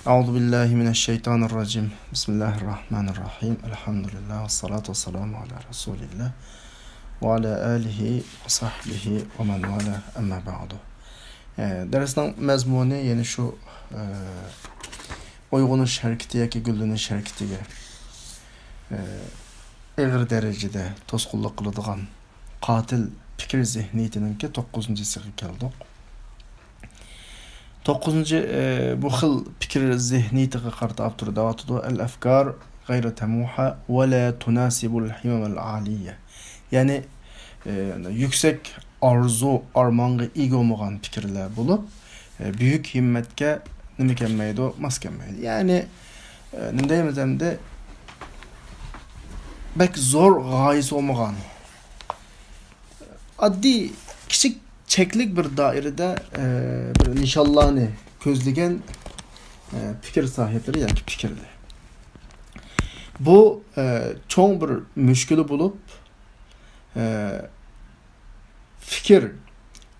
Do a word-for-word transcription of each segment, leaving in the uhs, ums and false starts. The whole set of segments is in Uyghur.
أعوذ بالله من الشيطان الرجيم. بسم الله الرحمن الرحيم. الحمد لله والصلاة والسلام على رسول الله وعلى آله وصحبه ومن والاه. أما بعد. ئە، دەرسنىڭ مەزمۇنى يەنە شۇ، ئە، ئويغىنىش ھەرىكىتى ياكى گۈللىنىش ھەرىكىتىگە، ئە، ئېغىر دەرىجىدە توسقۇنلۇق قىلىدىغان قاتىل پىكىر زېھنىيىتىنىڭكى توققۇزىنچىسىغا كەلدۇق. توققۇزىنچى، ئى، بۇ خىل پىكىر زېھنىيىتىگە قارىتا ئاپتور دەۋاتىدۇ، «الأفكار غير طموحة ولا تناسب الهمم العالية.» يەنى، ئى، يۈكسەك ئارزۇ، ئارمانغا ئىگە بولمىغان پىكىرلەر بولۇپ، ئى، بۈيۈك ھىممەتكە نېمە كەلمەيدۇ، ماس كەلمەيدۇ. يەنى، ئى، نېمە دەيمىز ئەمدى، بەك زور غايىسى بولمىغان، ئاددىي، كىچىك، چەكلىك بىر دائىرىدە، ئە، بىر نىشانلارنى كۆزلىگەن، ئە، پىكىر ساھىبلىرى ياكى پىكىرلەر. بۇ، ئە، چوڭ بىر مۈشكۈلە بولۇپ، ئە، پىكىر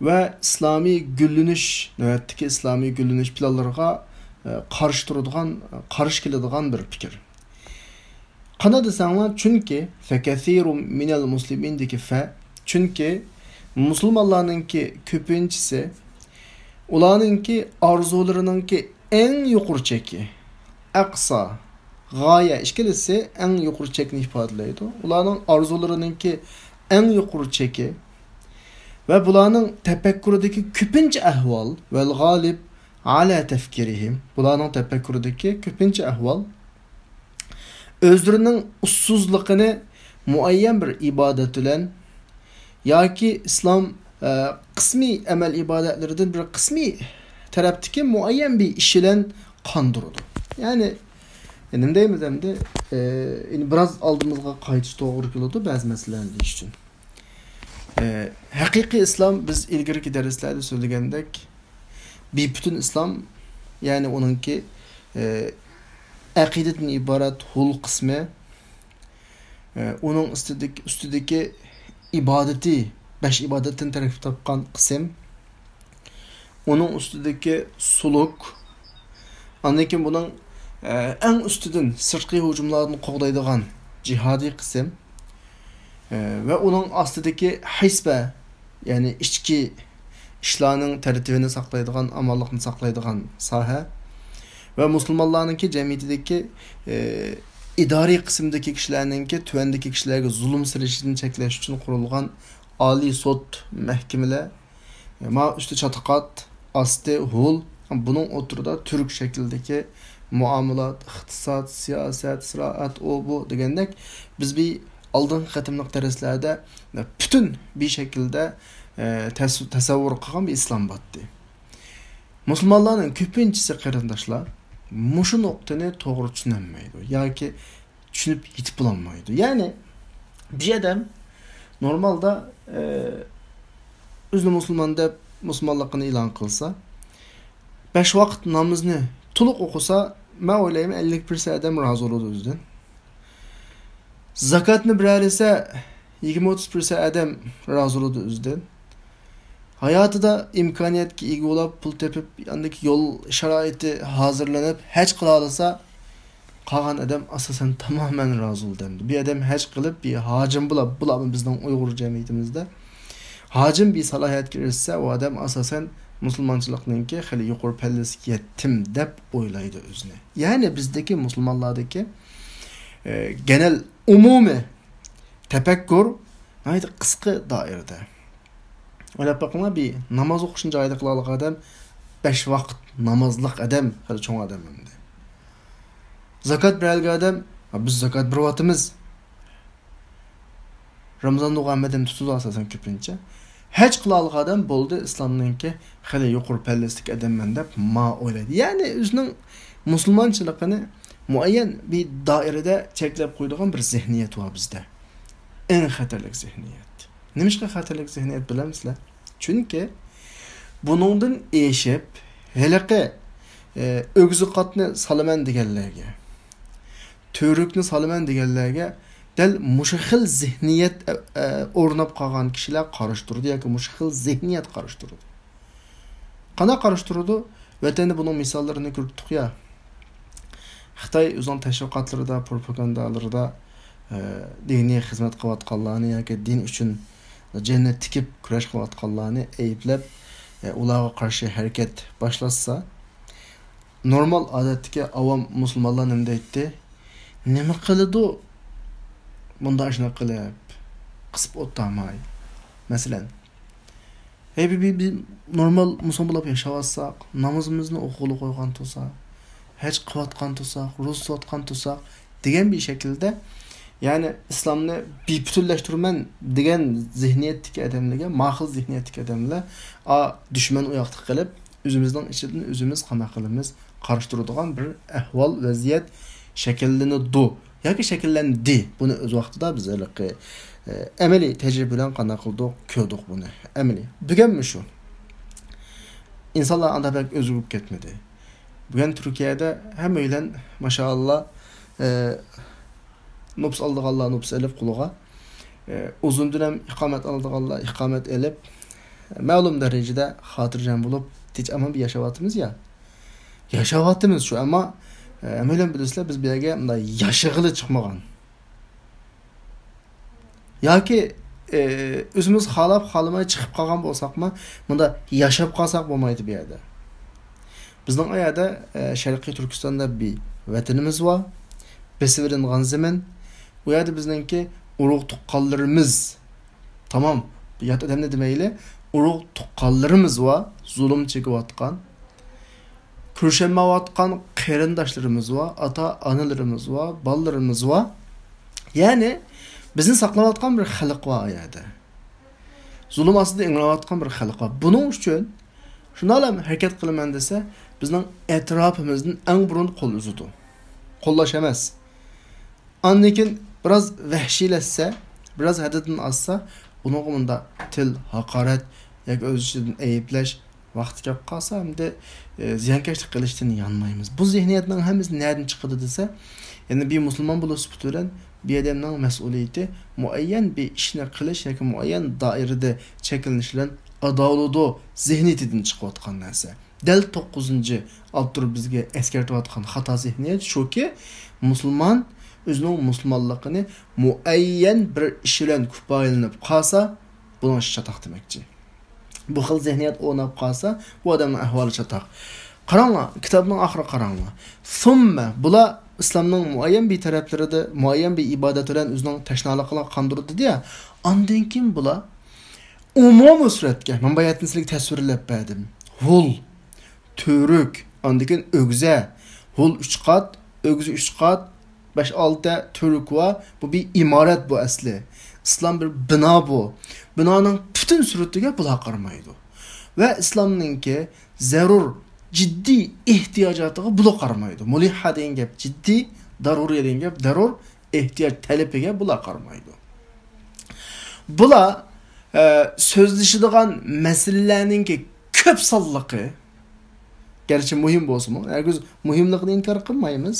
ۋە ئىسلامىي گۈللىنىش، نۆۋەتتىكى ئىسلامىي گۈللىنىش پىلانلىرىغا، ئە، قارشى تۇرىدىغان، قارشى كېلىدىغان بىر پىكىر. قانداق دېسەڭلار، چۈنكى، «فكثير من المسلمين» دىكى فە، چۈنكى مۇسۇلمانلارنىڭكى كۆپىنچىسى، ئۇلارنىڭكى ئارزۇلىرىنىڭكى ئەڭ يۇقىرى چېكى، ئەقسا، غايە، ئىككىلىسى ئەڭ يۇقىرى چەكنى ئىپادىلەيدۇ. ئۇلارنىڭ ئارزۇلىرىنىڭكى ئەڭ يۇقىرى چېكى ۋە بۇلارنىڭ تەپەككۇرىدىكى كۆپىنچە ئەھۋال، ۋەل غالىب ئالا تەفكىرىھىم، بۇلارنىڭ تەپەككۇرىدىكى كۆپىنچە ئەھۋال ئۆزلىرىنىڭ ئۇسسۇزلۇقىنى مۇئەييەن بىر ئىبادەت بىلەن ياكى ئىسلام، ئە، قىسمىي ئەمەل ئىبادەتلىرىدىن بىر قىسمىي تەرەپتىكى مۇئەييەن بىر ئىش بىلەن قاندۇرىدۇ. يەنى، نېمە دەيمىز ئەمدى، ئە، يەنى بىراز ئالدىمىزغا قايتىش توغرا كېلىدۇ بەزى مەسىلىلەرنى دېيىش ئۈچۈن. ئە، ھەقىقىي ئىسلام بىز ئىلگىرىكى دەرسلەردە سۆزلىگەندەك، بىپۈتۈن ئىسلام، يەنى ئۇنىڭكى، ئە، ئەقىدىدىن ئىبارەت ھول قىسمى، ئە، ئۇنىڭ ئۈستىدىكى، ئۈستىدىكى ئىبادىتى، بەش ئىبادەتتىن تەركىب تاپقان قىسىم، ئۇنىڭ ئۈستىدىكى سۇلۇك، ئاندىن كېيىن بۇنىڭ، ئە، ئەڭ ئۈستىدىن سىرتقى ھۇجۇملاردىن قوغدايدىغان جىھادىي قىسىم، ئە، ۋە ئۇنىڭ ئاستىدىكى ھىسبە، يەنى ئىچكى ئىشلارنىڭ تەرتىپىنى ساقلايدىغان، ئامانلىقنى ساقلايدىغان ساھە ۋە مۇسۇلمانلارنىڭكى جەمئىيىتىدىكى، ئى، ئىدارىي قىسىمدىكى كىشىلەرنىڭكى، تۆۋەندىكى كىشىلەرگە زۇلۇم سېلىشىدىن چەكلەش ئۈچۈن قۇرۇلغان ئالىي سوت مەھكىمىلەر، مانا ئۈستى چاتاقات، ئاستى ھول، بۇنىڭ ئوتتۇرىدا تۈرك شەكلىدىكى مۇئامىلات، ئىقتىساد، سىياسەت، زىرائەت، ئۇ بۇ دېگەندەك، بىز بىر ئالدىنقى قېتىملىق دەرسلەردە پۈتۈن بىر شەكىلدە، ئە، تەس-، تەسەۋۋۇر قىلغان بىر ئىسلام باتتى. مۇسۇلمانلارنىڭ كۆپىنچىسى قېرىنداشلار مۇشۇ نۇقتىنى توغرا چۈشىنەلمەيدۇ ياكى چۈشىنىپ يېتىپ بولالمايدۇ. يەنى بىر ئادەم نورمالدا، ئە، ئۆزىنى مۇسۇلمان دەپ مۇسۇلمانلىقىنى ئېلان قىلسا، بەش ۋاقىت نامىزىنى تولۇق ئوقۇسا، مەن ئويلايمەن، ئەللىك پىرسەنت ئادەم رازى بولىدۇ ئۆزىدىن. زاكاتنى بېرەلىسە، يىگىرمە ئوتتۇز پىرسەنت ئادەم رازى بولىدۇ ئۆزىدىن. ھاياتىدا ئىمكانىيەتكە ئىگە بولاپ، پۇل تېپىپ، ئاندىكى يول شارائىتى ھازىرلىنىپ، ھەج قىلالىسا، قالغان ئادەم ئاساسەن تامامەن رازى بولىدۇ. بىر ئادەم ھەج قىلىپ، بىر ھاجىم بولاپ، بولۇپمۇ بىزنىڭ ئۇيغۇر جەمئىيىتىمىزدە ھاجىم بىر سالاھىيەتكە ئېرىشسە، ئۇ ئادەم ئاساسەن مۇسۇلمانچىلىقنىڭكى خېلى يۇقىرى پەللىسىگە يەتتىم دەپ ئويلايدۇ ئۆزىنى. يەنى بىزدىكى مۇسۇلمانلاردىكى، ئە، گېنېل ئومۇمىي تەپەككۇر ناھايىتى قىسقا دائىرىدە. ئويلاپ بېقىڭلار، بىر ناماز ئوقۇشنى جايىدا قىلالىغان ئادەم، بەش ۋاقىت نامازلىق ئادەم، خېلى چوڭ ئادەم ئەمدى. زاكات بېرەلىگەن ئادەم، «ھە، بىز زاكات بېرىۋاتىمىز.» رامىزاندا ئوقۇغان ئادەم تۇتىدۇ ئاساسەن كۆپىنچە. ھەج قىلالىغان ئادەم، «بولدى، ئىسلامنىڭكى خېلى يۇقىرى پەللىسىدىكى ئادەممەن» دەپ ما ئويلايدۇ. يەنى ئۆزىنىڭ مۇسۇلمانچىلىقىنى مۇئەييەن بىر دائىرىدە چەكلەپ قويىدىغان بىر زېھنىيەت بار بىزدە. ئەڭ خەتەرلىك زېھنىيەت. نېمىشقا خەتەرلىك زېھنىيەت بىلەمسىلەر؟ چۈنكى بۇنىڭدىن ئېشىپ، ھېلىقى، ئە، ئۆگزىقاتنى سالىمەن دېگەنلەرگە، تۈۋرۈكنى سالىمەن دېگەنلەرگە دەل مۇشۇ خىل زېھنىيەت، ئە، ئە، ئورناپ قالغان كىشىلەر قارشى تۇرىدۇ ياكى مۇشۇ خىل زېھنىيەت قارشى تۇرىدۇ. قانداق قارشى تۇرىدۇ؟ ۋەتەندە بۇنىڭ مىساللىرىنى كۆرۈپ تۇق يا. خىتاي ئۆزىنىڭ تەشۋىقاتلىرىدا، پروپاگاندالىرىدا، ئە، دىنىي خىزمەت قىلىۋاتقانلارنى ياكى دىن ئۈچۈن جەننەت تىكىپ كۈرەش قىلىۋاتقانلارنى ئەيىبلەپ، ئە، ئۇلارغا قارشى ھەرىكەت باشلاتسا، نورمال ئادەتتىكى ئاۋام مۇسۇلمانلار نېمە دەيتتى؟ نېمە قىلىدۇ؟ مۇنداق ئىشنى قىلىپ، قىسىپ ئولتۇرماي. مەسىلەن، ھەي، بى-، بى-، بى-، نورمال مۇسۇلمان بولۇپ ياشاۋاتساق، نامىزىمىزنى ئوقۇغىلى قويغان تۇرسا، ھەج قىلىۋاتقان تۇرساق، روزا تۇتۇۋاتقان تۇرساق دېگەن بىر شەكىلدە، يەنى ئىسلامنى بىپۈتۈنلەشتۈرىمەن دېگەن زېھنىيەتتىكى ئادەملەرگە، ماخىل زېھنىيەتتىكى ئادەملەر، ئا، دۈشمەن ئۇ ياقتا قېلىپ، ئۆزىمىزنىڭ ئىچىدىن ئۆزىمىز قانداق قىلىمىز، قارشى تۇرىدىغان بىر ئەھۋال، ۋەزىيەت شەكىللىنىدۇ ياكى شەكىللەندى. بۇنى ئۆز ۋاقتىدا بىز ھېلىقى، ئە، ئەمەلىي تەجرىبە بىلەن قانداق قىلدۇق، كۆردۇق بۇنى. ئەمەلىي. بۈگۈنمۇ شۇ. ئىنسانلار ئاندا بەك ئۆزگىرىپ كەتمىدى. بۈگۈن تۈركىيەدە ھەممەيلەن، ماشائاللا، ئە، نوپۇس ئالىدىغانلار نوپۇس ئېلىپ قولىغا، ئە، ئۇزۇندىن ھەم ئىقامەت ئالىدىغانلار ئىقامەت ئېلىپ، مەلۇم دەرىجىدە خاتىرجەم بولۇپ، تىنچ ئامان بىر ياشاۋاتىمىز يا. ياشاۋاتىمىز شۇ، ئەمما، ئە، ھەممەيلەن بىلىسىلەر، بىز بۇ يەرگە مۇنداق ياشىغىلى چىقمىغان. ياكى، ئە، ئۆزىمىز خالاپ، خالىماي چىقىپ قالغان بولساقمۇ، مۇنداق ياشاپ قالساق بولمايدۇ بۇ يەردە. بىزنىڭ ئۇ يەردە، ئە، شەرقىي تۈركىستاندا بىر ۋەتىنىمىز بار، بېسىۋېلىنغان زېمىن. ئۇ يەردە بىزنىڭكى ئۇرۇق تۇغقانلىرىمىز، تامام، يات ئادەمنى دېمەيلى، ئۇرۇق تۇغقانلىرىمىز بار، زۇلۇم چېكىۋاتقان، كۆرۈشەلمەيۋاتقان قېرىنداشلىرىمىز بار، ئاتا-ئانىلىرىمىز بار، بالىلىرىمىز بار. يەنى بىزنى ساقلاۋاتقان بىر خەلق بار ئۇ يەردە. زۇلۇم ئاستىدا ئىڭراۋاتقان بىر خەلق بار. بۇنىڭ ئۈچۈن شۇنداقلا ھەرىكەت قىلىمەن دېسە، بىزنىڭ ئەتراپىمىزدىن ئەڭ بۇرۇن قول ئۈزىدۇ. قوللاش ئەمەس. ئاندىن كېيىن بىراز ۋەھشىيلەشسە، بىراز ھەددىدىن ئاشسا، ئۇنىڭغا مۇنداق تىل، ھاقارەت ياكى ئۆز ئىچىدىن ئەيىبلەش ۋاقتى كەپ قالسا، ئەمدى، ئە، زىيانكەشلىك قىلىشتىن يانمايمىز. بۇ زېھنىيەتنىڭ ھەممىسى نەدىن چىقىدۇ دېسە، يەنى بىر مۇسۇلمان بولۇش سۈپىتى بىلەن بىر ئادەمنىڭ مەسئۇلىيىتى مۇئەييەن بىر ئىشنى قىلىش ياكى مۇئەييەن دائىرىدە چەكلىنىش بىلەن ئادا بولىدۇ زېھنىيىتىدىن چىقىۋاتقان نەرسە. دەل توققۇزىنچى ئاپتور بىزگە ئەسكەرتىۋاتقان خاتا زېھنىيەت شۇكى، مۇسۇلمان ئۆزىنىڭ مۇسۇلمانلىقىنى مۇئەييەن بىر ئىش بىلەن كۇپايىلىنىپ قالسا، بۇنىڭ ئىشى چاتاق دېمەكچى. بۇ خىل زېھنىيەت ئورناپ قالسا، بۇ ئادەمنىڭ ئەھۋالى چاتاق. قاراڭلار، كىتابنىڭ ئاخىرىغا قاراڭلار. سۇممە، بۇلار ئىسلامنىڭ مۇئەييەن بىر تەرەپلىرىدە، مۇئەييەن بىر ئىبادەت بىلەن ئۆزىنىڭ تەشنالىقىنى قاندۇرىدۇ دېدى يا. ئاندىن كېيىن بۇلار ئومۇمىي سۈرەتكە، مەن باياتىن سىلەرگە تەسۋىرلەپ بەردىم. ھول، تۈۋرۈك، ئاندىن كېيىن ئۆگزە. ھول ئۈچ قات، ئۆگزە ئۈچ قات، بەش ئالتە تۈۋرۈك بار. بۇ بىر ئىمارەت بۇ ئەسلى. ئىسلام بىر بىنا بۇ. بىنانىڭ پۈتۈن سۈرىتىگە بۇلار قارىمايدۇ. ۋە ئىسلامنىڭكى زەرۇر، جىددىي ئېھتىياجاتىغا بۇلار قارىمايدۇ. مۇلىھا دېگەن گەپ جىددىي، دارۇرىيە دېگەن گەپ دەرۇر، ئېھتىياج تەلىپىگە بۇلار قارىمايدۇ. بۇلار، ئە، سۆزلىشىدىغان مەسىلىلەرنىڭكى كۆپ سانلىقى، گەرچە مۇھىم بولسىمۇ، ھەرگىز مۇھىملىقىنى ئىنكار قىلمايمىز.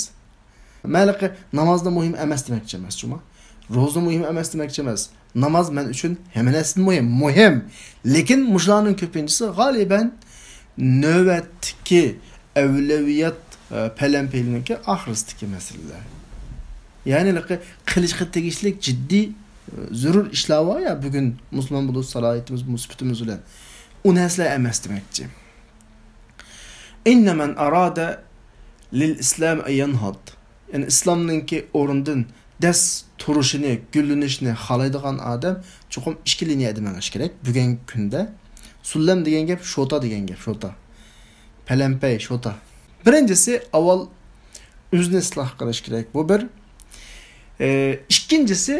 مەن ھېلىقى نامازنى مۇھىم ئەمەس دېمەكچى ئەمەس، جۇما. روزا مۇھىم ئەمەس دېمەكچى ئەمەس. ناماز مەن ئۈچۈن ھەممە نەرسىدىن مۇھىم. مۇھىم. لېكىن مۇشۇلارنىڭ كۆپىنچىسى غالىبەن نۆۋەتتىكى ئەۋلەۋىيات، ئە، پەلەمپەيلىرىنىڭكى ئاخىرىسىدىكى مەسىلىلەر. يەنى ھېلىقى قىلىشقا تېگىشلىك جىددىي، ئە، زۆرۈر ئىشلار بار يا، بۈگۈن مۇسۇلمان بولۇش سالاھىيىتىمىز، سۈپىتىمىز بىلەن. ئۇ نەرسىلەر ئەمەس دېمەكچى. ئىننە مەن ئارادە لىل ئىسلام ئەن يەنھەد. يەنى ئىسلامنىڭكى ئورنىدىن دەس تۇرۇشىنى، گۈللىنىشىنى خالايدىغان ئادەم چوقۇم ئىككى لىنىيەدە مېڭىشى كېرەك. بۈگۈنكى كۈندە سۇللەم دېگەن گەپ، شوتا دېگەن گەپ، شوتا. پەلەمپەي، شوتا. بىرىنچىسى، ئاۋۋال ئۆزىنى ئىسلاھ قىلىش كېرەك. بۇ بىر. ئى، ئىككىنچىسى،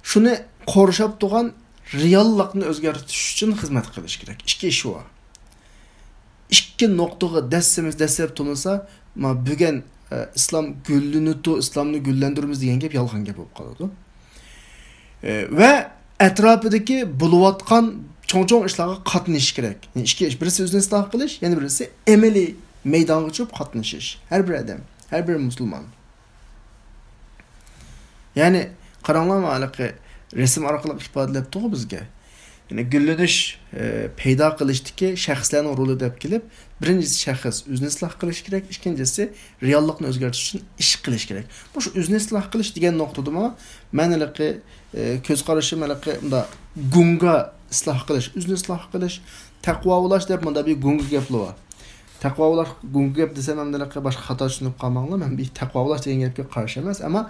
شۇنى قورشاپ تۇرغان رېئاللىقنى ئۆزگەرتىش ئۈچۈن خىزمەت قىلىش كېرەك. ئىككى ئىش بار. ئىككى نۇقتىغا دەسسىمىز دەسسەپ تۇرمىسا، ما بۈگۈن، ئە، ئىسلام گۈللىنىدۇ، ئىسلامنى گۈللەندۈرىمىز دېگەن گەپ يالغان گەپ بولۇپ قالىدۇ. ئە، ۋە ئەتراپىدىكى بولۇۋاتقان چوڭ-چوڭ ئىشلارغا قاتنىشىش كېرەك. يەنى ئىككى ئىش، بىرسى ئۆزىنى ئىسلاھ قىلىش، يەنە بىرسى ئەمەلىي مەيدانغا چۈشۈپ قاتنىشىش. ھەر بىر ئادەم، ھەر بىر مۇسۇلمان. يەنى، قاراڭلارما، ھېلىقى رەسىم ئارقىلىق ئىپادىلەپتىغۇ بىزگە. يەنى گۈللىنىش، ئە، پەيدا قىلىشتىكى شەخسلەرنىڭ رولى دەپ كېلىپ، بىرىنچىسى شەخس ئۆزىنى ئىسلاھ قىلىش كېرەك، ئىككىنچىسى رېئاللىقنى ئۆزگەرتىش ئۈچۈن ئىش قىلىش كېرەك. مۇشۇ ئۆزىنى ئىسلاھ قىلىش دېگەن نۇقتىدىمۇ مەن ھېلىقى، ئە، كۆز قارىشىم ھېلىقى مۇنداق گۇڭگا ئىسلاھ قىلىش، ئۆزىنى ئىسلاھ قىلىش، تەقۋا بولاش دەپ مۇنداق بىر گۇڭگا گەپلەر بار. تەقۋا بولاش گۇڭگا گەپ دېسەم، ھەمدە ھېلىقى باشقا خاتا چۈشىنىپ قالماڭلار. مەن بىر تەقۋا بولاش دېگەن گەپكە قارشى ئەمەس، ئەمما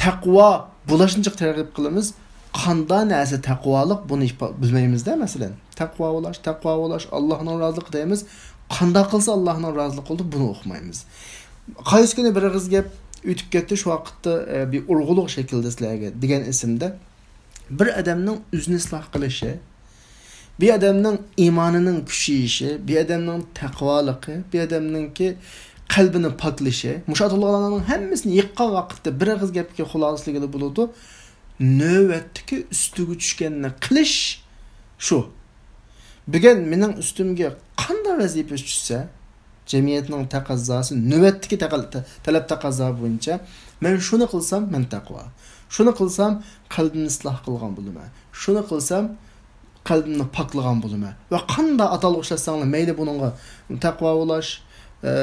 تەقۋا بولۇشنى جىق تەرغىب قىلىمىز. قاندا نەرسە تەقۋالىق، بۇنى ئىپا-، بىلمەيمىز-دە، مەسىلەن. تەقۋا بولاش، تەقۋا بولاش، ئاللاھنىڭ رازىلىقى دەيمىز. قانداق قىلسا ئاللاھنىڭ رازىلىقى بولىدۇ، بۇنى ئۇقمايمىز. قايسى كۈنى بىر ئېغىز گەپ ئۆتۈپ كەتتى، شۇ ۋاقىتتا، ئە، بىر ئۇرغۇلۇق شەكىلدە سىلەرگە دېگەن ئېسىمدە. بىر ئادەمنىڭ ئۆزىنى ئىسلاھ قىلىشى، بىر ئادەمنىڭ ئىمانىنىڭ كۈچىيىشى، بىر ئادەمنىڭ تەقۋالىقى، بىر ئادەمنىڭكى قەلبىنى پاكلىشى، مۇشۇ ئاتالغانلارنىڭ ھەممىسىنى يىغقان ۋاقىتتا بىر ئېغىز گەپكە خۇلاسىلىگىلى بولىدۇ. نۆۋەتتىكى ئۈستىگە چۈشكەننى قىلىش شۇ. بۈگۈن مېنىڭ ئۈستۈمگە قانداق ۋەزىپە چۈشسە، جەمئىيەتنىڭ تەقەززاسى، نۆۋەتتىكى تەقەل-، تە-، تەلەپ تەقەززا بويىچە مەن شۇنى قىلسام، مەن تەقۋا. شۇنى قىلسام، قەلبىمنى ئىسلاھ قىلغان بولىمەن. شۇنى قىلسام، قەلبىمنى پاكلىغان بولىمەن. ۋە قانداق ئاتالغۇ ئىشلەتسەڭلار، مەيلى بۇنىڭغا تەقۋا بولاش، ئە،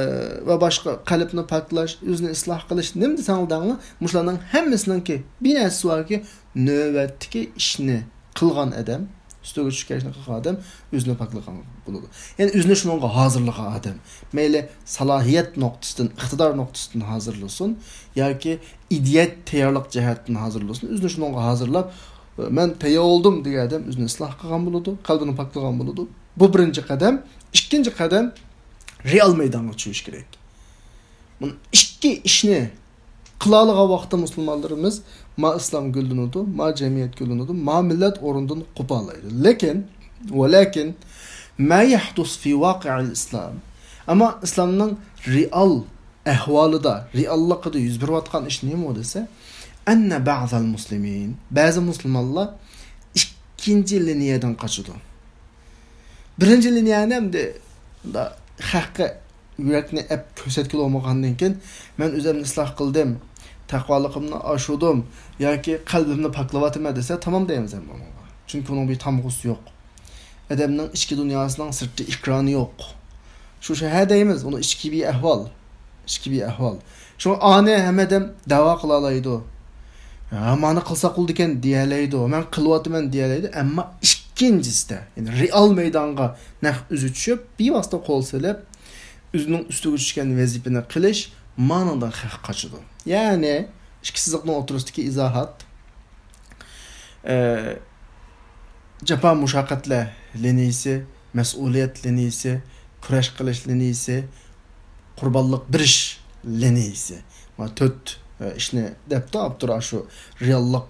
ۋە باشقا قەلبنى پاكلاش، ئۆزىنى ئىسلاھ قىلىش، نېمە دېسەڭلار دەڭلار، مۇشۇلارنىڭ ھەممىسىنىڭكى بىر نەرسىسى باركى، نۆۋەتتىكى ئىشنى قىلغان ئادەم، ئۈستىگە چۈشكەن ئىشنى قىلغان ئادەم ئۆزىنى پاكلىغان بولىدۇ. يەنى ئۆزىنى شۇنىڭغا ھازىرلىغان ئادەم. مەيلى سالاھىيەت نۇقتىسىدىن، ئىقتىدار نۇقتىسىدىن ھازىرلىسۇن ياكى ئىدىيە تەييارلىق جەھەتتىن ھازىرلىسۇن. ئۆزىنى شۇنىڭغا ھازىرلاپ، مەن تەييار بولدۇم دېگەن ئادەم ئۆزىنى ئىسلاھ قىلغان بولىدۇ، قەلبىنى پاكلىغان بولىدۇ. بۇ بىرىنچى قەدەم. ئىككىنچى قەدەم، رېئال مەيدانغا چۈشۈش كېرەك. بۇ ئىككى ئىشنى قىلالىغان ۋاقىتتا مۇسۇلمانلىرىمىز ما ئىسلام گۈللىنىدۇ، ما جەمئىيەت گۈللىنىدۇ، ما مىللەت ئورنىدىن قوپالايدۇ. لېكىن، ۋەلەكىن، ما يحدث في واقع الإسلام. ئەمما ئىسلامنىڭ رېئال ئەھۋالىدا، رېئاللىقىدا يۈز بېرىۋاتقان ئىش نېمە دېسە، أن بعض المسلمين، بەزى مۇسۇلمانلار ئىككىنچى لىنىيەدىن قاچىدۇ. بىرىنچى لىنىيەنى ئەمدى خەققە يۈرەكنى ئەپ كۆرسەتكىلى بولمىغاندىن كېيىن، مەن ئۆزۈمنى ئىسلاھ قىلدىم، تەقۋالىقىمنى ئاشۇردۇم ياكى قەلبىمنى پاكلىۋاتىمەن دېسە، تامام دەيمىز ئەمدى ئۇنىڭغا. چۈنكى ئۇنىڭ بىر تامغىسى يوق. ئادەمنىڭ ئىچكى دۇنياسىنىڭ سىرتقى ئېكرانى يوق. شۇ شەھەر دەيمىز، ئۇنىڭ ئىچكى بىر ئەھۋال. ئىچكى بىر ئەھۋال. شۇڭا ئانى ھەممە ئادەم دەۋا قىلالايدۇ. ھە، مانا قىلساق بولىدىكەن دېيەلەيدۇ. مەن قىلىۋاتىمەن دېيەلەيدۇ. ئەمما ئىككىنچىسىدە، يەنى رېئال مەيدانغا نەق ئۆزى چۈشۈپ، بىۋاسىتە قول سېلىپ، ئۆزىنىڭ ئۈستىگە چۈشكەن ۋەزىپىنى قىلىش، مانىڭدىن خەق قاچىدۇ. يەنى، ئىككى سىزىقنىڭ ئوتتۇرىسىدىكى ئىزاھات. ئە، جاپا مۇشەققەتلەر لىنىيىسى، مەسئۇلىيەت لىنىيىسى، كۈرەش قىلىش لىنىيىسى، قۇربانلىق بېرىش لىنىيىسى. مانا تۆت، ئە، ئىشنى دەپتۇ ئاپتور، ئاشۇ رېئاللىق،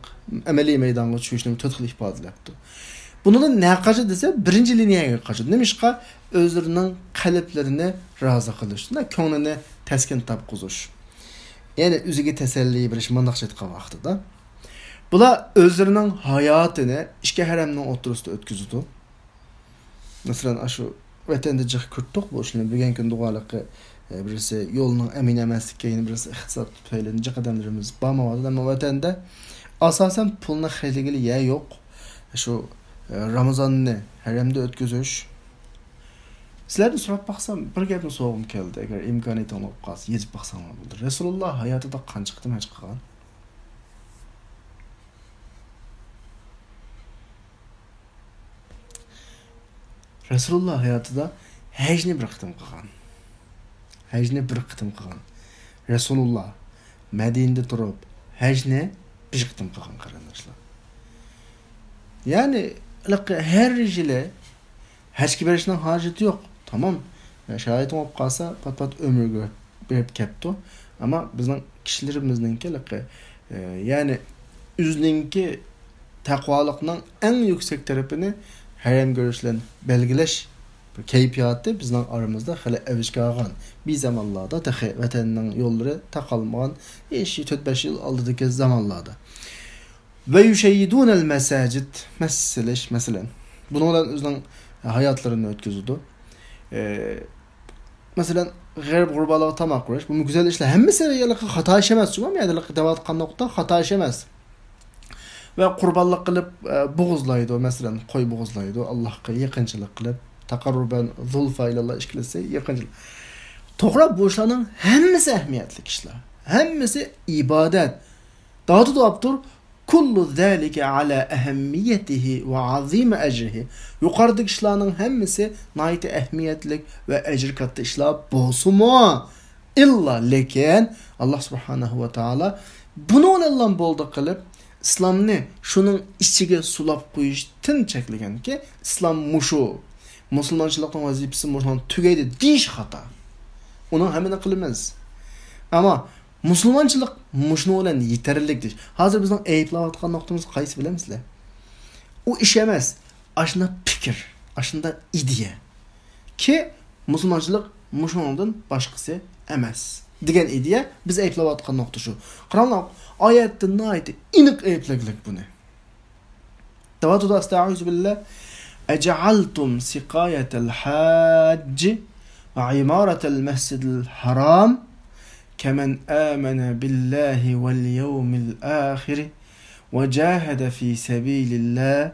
ئەمەلىي مەيدانغا چۈشۈشنى تۆت خىل ئىپادىلەپتۇ. بۇنىڭدىن نەگە قاچىدۇ دېسە، بىرىنچى لىنىيەگە قاچىدۇ. نېمىشقا؟ ئۆزلىرىنىڭ قەلبلىرىنى رازى قىلىش، كۆڭلىنى تەسكىن تاپقۇزۇش. يەنى ئۆزىگە تەسەللى بېرىش، مۇنداقچە ئېيتقان ۋاقتىدا. بۇلار ئۆزلىرىنىڭ ھاياتىنى ئىككى ھەرەمنىڭ ئوتتۇرىسىدا ئۆتكۈزىدۇ. مەسىلەن، ئاشۇ ۋەتەندە جىق كۆردۇق بۇ ئىشنى. بۈگۈنكى كۈندە ھېلىقى، ئە، بىرسى يولنىڭ ئەمىن ئەمەسلىكى، يەنە بىرسى ئىقتىساد تۈپەيلىدىن جىق ئادەملىرىمىز بارمايۋاتىدۇ. ئەمما ۋەتەندە ئاساسەن پۇلنى خەجلىگىلى يەر يوق. شۇ، ئە، رامىزاننى ھەرەمدە ئۆتكۈزۈش. سىلەردىن سوراپ باقسام، بىر گەپنى سورىغۇم كەلدى. ئەگەر ئىمكانىيىتىڭلار بولۇپ قالسا، يېزىپ باقساڭلار بولىدۇ. رەسۇلۇللا ھاياتىدا قانچە قېتىم ھەج قىلغان؟ رەسۇلۇللا ھاياتىدا ھەجنى بىر قېتىم قىلغان. ھەجنى بىر قېتىم قىلغان. رەسۇلۇللا مەدىنىدە تۇرۇپ ھەجنى بىر قېتىم قىلغان، قېرىنداشلار. يەنى، ھېلىقى ھەر يىلى ھەجگە بېرىشنىڭ ھاجىتى يوق. تامام. شارائىتىڭ بولۇپ قالسا، پات-پات ئۆمرىگە بېرىپ كەپتۇ. ئەمما بىزنىڭ كىشىلىرىمىزنىڭكى ھېلىقى، ئە، يەنى ئۆزىنىڭكى تەقۋالىقنىڭ ئەڭ يۈكسەك تەرىپىنى ھەرەم كۆرۈش بىلەن بەلگىلەش بىر كەيپىياتى بىزنىڭ ئارىمىزدا خېلى ئەۋج ئالغان. بىر زامانلاردا تېخى ۋەتەننىڭ يوللىرى تاقالمىغان، ئىش تۆت-بەش يىل ئالدىدىكى زامانلاردا. ۋە يۇشەييىدۇنەل مەساجىد، مەس سېلىش، مەسىلەن. بۇنىڭ بىلەن ئۆزىنىڭ ھاياتلىرىنى ئۆتكۈزىدۇ. ئە، مەسىلەن، غېرىب غۇربالارغا تاماق بېرىش. بۇمۇ گۈزەل ئىشلار. ھەممىسى ھېلىقى خاتا ئىش ئەمەس. شۇڭا مەن ھېلىقى دەۋاتقان نۇقتا خاتا ئىش ئەمەس. ۋە قۇربانلىق قىلىپ، ئە، بوغۇزلايدۇ، مەسىلەن، قوي بوغۇزلايدۇ، ئاللاھقا يېقىنچىلىق قىلىپ، تەقەررۇبەن زۇلفا ئىلاللا، ئىككىلىسى يېقىنچىلىق. توغرا، بۇ ئىشلارنىڭ ھەممىسى ئەھمىيەتلىك ئىشلار. ھەممىسى ئىبادەت. داۋاتىدۇ ئاپتور، كل ذلك على أهميته وعظيم أجره. يۇقىرىدىكى ئىشلارنىڭ ھەممىسى ناھايىتى ئەھمىيەتلىك ۋە ئەجرى كاتتا ئىشلار بولسىمۇ، ئىللا، لېكىن، ئاللا سۇبھانەھۇ ۋە تائالا بۇنىڭ بىلەنلا بولدى قىلىپ، ئىسلامنى شۇنىڭ ئىچىگە سۇلاپ قويۇشتىن چەكلىگەنكى، ئىسلام مۇشۇ، مۇسۇلمانچىلىقنىڭ ۋەزىپىسى مۇشۇنىڭ تۈگەيدى دېيىش خاتا. ئۇنىڭ ھەممىنى قىلىمىز. ئەمما مۇسۇلمانچىلىق مۇشۇنىڭ بىلەن يېتەرلىك دېيىش. ھازىر بىزنىڭ ئەيىبلەۋاتقان نۇقتىمىز قايسى، بىلەمسىلەر؟ ئۇ ئىش ئەمەس، ئاشۇنداق پىكىر، ئاشۇنداق ئىدىيە. كى، مۇسۇلمانچىلىق مۇشۇنىڭدىن باشقىسى ئەمەس دېگەن ئىدىيە، بىز ئەيىبلەۋاتقان نۇقتا شۇ. قاراڭلار، ئايەتتە ناھايىتى ئېنىق ئەيىبلىگلىك بۇنى. دەۋاتىدۇ، أستعيذ بالله، أجعلتم سقاية الحاج وعمارة المسجد الحرام كمن آمن بالله واليوم الآخر وجاهد في سبيل الله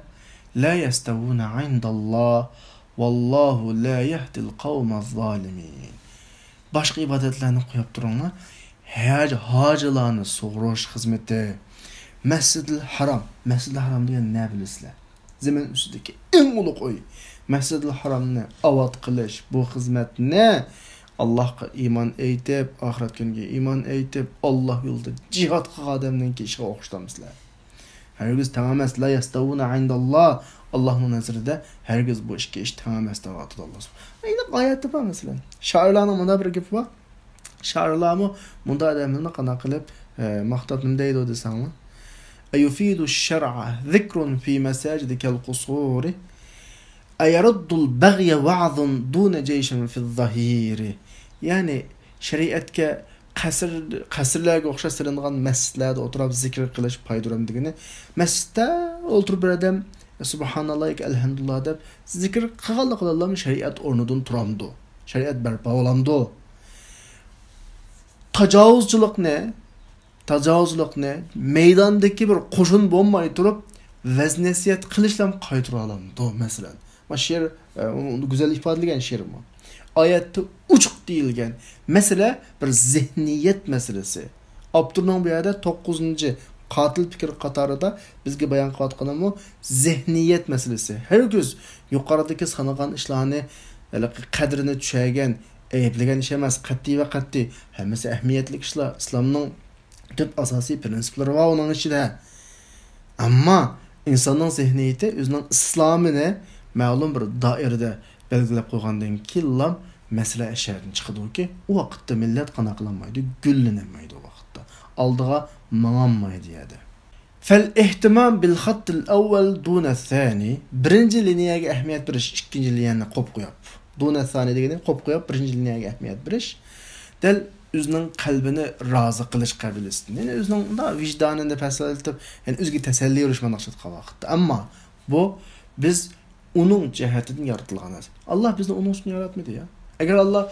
لا يستوون عند الله والله لا يهدي القوم الظالمين. باشقا ئىبادەتلەرنى قويۇپ تۇرۇڭلار. ھاج-، ھاجىلارنى سۇغۇرۇش خىزمىتى، مەسجىدىل ھارام، مەسجىدىل ھارام دېگەن نە بىلىسىلەر؟ زېمىن ئۈستىدىكى ئەڭ ئۇلۇغ ئۆي. مەسجىدىل ھارامنى ئاۋات قىلىش، بۇ خىزمەتنى ئاللاھقا ئىمان ئېيتىپ، ئاخىرەت كۈنىگە ئىمان ئېيتىپ، ئاللاھ يولىدا جىھاد قىلغان ئادەمنىڭكى ئىشىغا ئوخشىتامسىلەر؟ ھەرگىز تەڭ ئەمەس. لا يەستەۋۇنە ئىنداللا. ئاللاھنىڭ نەزىرىدە ھەرگىز بۇ ئىككى ئىش تەڭ ئەمەس دەۋاتىدۇ ئاللا سۇبھانەھۇ. ئېنىق ئايەتتە بار مەسىلەن. شائىرلارنىڭ مۇنداق بىر گېپى بار. شائىرلارمۇ مۇنداق ئادەملەرنى قانداق قىلىپ، ئە، ماختاپ نېمە دەيدۇ دېسەڭلار. أيفيد الشرع ذكر في مساجد كالقصور أيرد البغي وعظ دون جيش في الظهير. يەنى شەرىئەتكە قەسىر، قەسىرلەرگە ئوخشاش سېلىنغان مەسچىتلەردە ئولتۇرۇپ زىكىر قىلىش پايدىلىنىدىغىنى، مەسچىتتە ئولتۇرۇپ بىر ئادەم سۇبھاناللا ياكى ئەلھەمدۇلىللا دەپ زىكىر قىلغانلىقى بىلەنلا شەرىئەت ئورنىدىن تۇرامدۇ؟ شەرىئەت بەرپا بولامدۇ؟ تاجاۋۇزچىلىقنى، تاجاۋۇزچىلىقنى مەيداندىكى بىر قوشۇن بولماي تۇرۇپ ۋەز-نەسىھەت قىلىشلا قايتۇرالامدۇ، مەسىلەن؟ ما شېئىر، ئە، ئۇنى گۈزەل ئىپادىلىگەن شېئىرمۇ. ئايەتتە ئوچۇق دېيىلگەن مەسىلە بىر زېھنىيەت مەسىلىسى. ئاپتورنىڭ بۇ يەردە توققۇزىنچى قاتىل پىكىر قاتارىدا بىزگە بايان قىلىۋاتقىنىمۇ زېھنىيەت مەسىلىسى. ھەرگىز يۇقىرىدىكى سانىغان ئىشلارنى ھېلىقى قەدرىنى چۈشەرگەن، ئەيىبلىگەن ئىش ئەمەس. قەتئىي ۋە قەتئىي. ھەممىسى ئەھمىيەتلىك ئىشلار. ئىسلامنىڭ تۆت ئاساسىي پرىنسىپلىرى بار ئۇنىڭ ئىچىدە. ئەمما ئىنساننىڭ زېھنىيىتى ئۆزىنىڭ ئىسلامىنى مەلۇم بىر دائىرىدە بەلگىلەپ قويغاندىن كېيىنلا مەسىلە ئەشەدىن چىقىدۇكى، ئۇ ۋاقىتتا مىللەت قانداق قىلالمايدۇ؟ گۈللىنەلمەيدۇ ئۇ ۋاقىتتا. ئالدىغا ماڭالمايدۇ يەردە. فالاهتمام بالخط الأول دون الثاني. بىرىنچى لىنىيەگە ئەھمىيەت بېرىش، ئىككىنچى لىنىيەنى قويۇپ قويۇپ. دون الثاني دېگىنى قويۇپ قويۇپ، بىرىنچى لىنىيەگە ئەھمىيەت بېرىش. دەل ئۆزىنىڭ قەلبىنى رازى قىلىش قابىلىيىتىدىن. يەنى ئۆزىنىڭ مۇنداق ۋىجدانىنى پەسەيتىپ، يەنى ئۆزىگە تەسەللى بېرىش مانا شۇنداق ۋاقىتتا. ئەمما بۇ بىز ئۇنىڭ جەھەتىدىن يارىتىلغان نەرسە. ئاللا بىزنى ئۇنىڭ ئۈچۈن ياراتمىدى يا. ئەگەر ئاللا،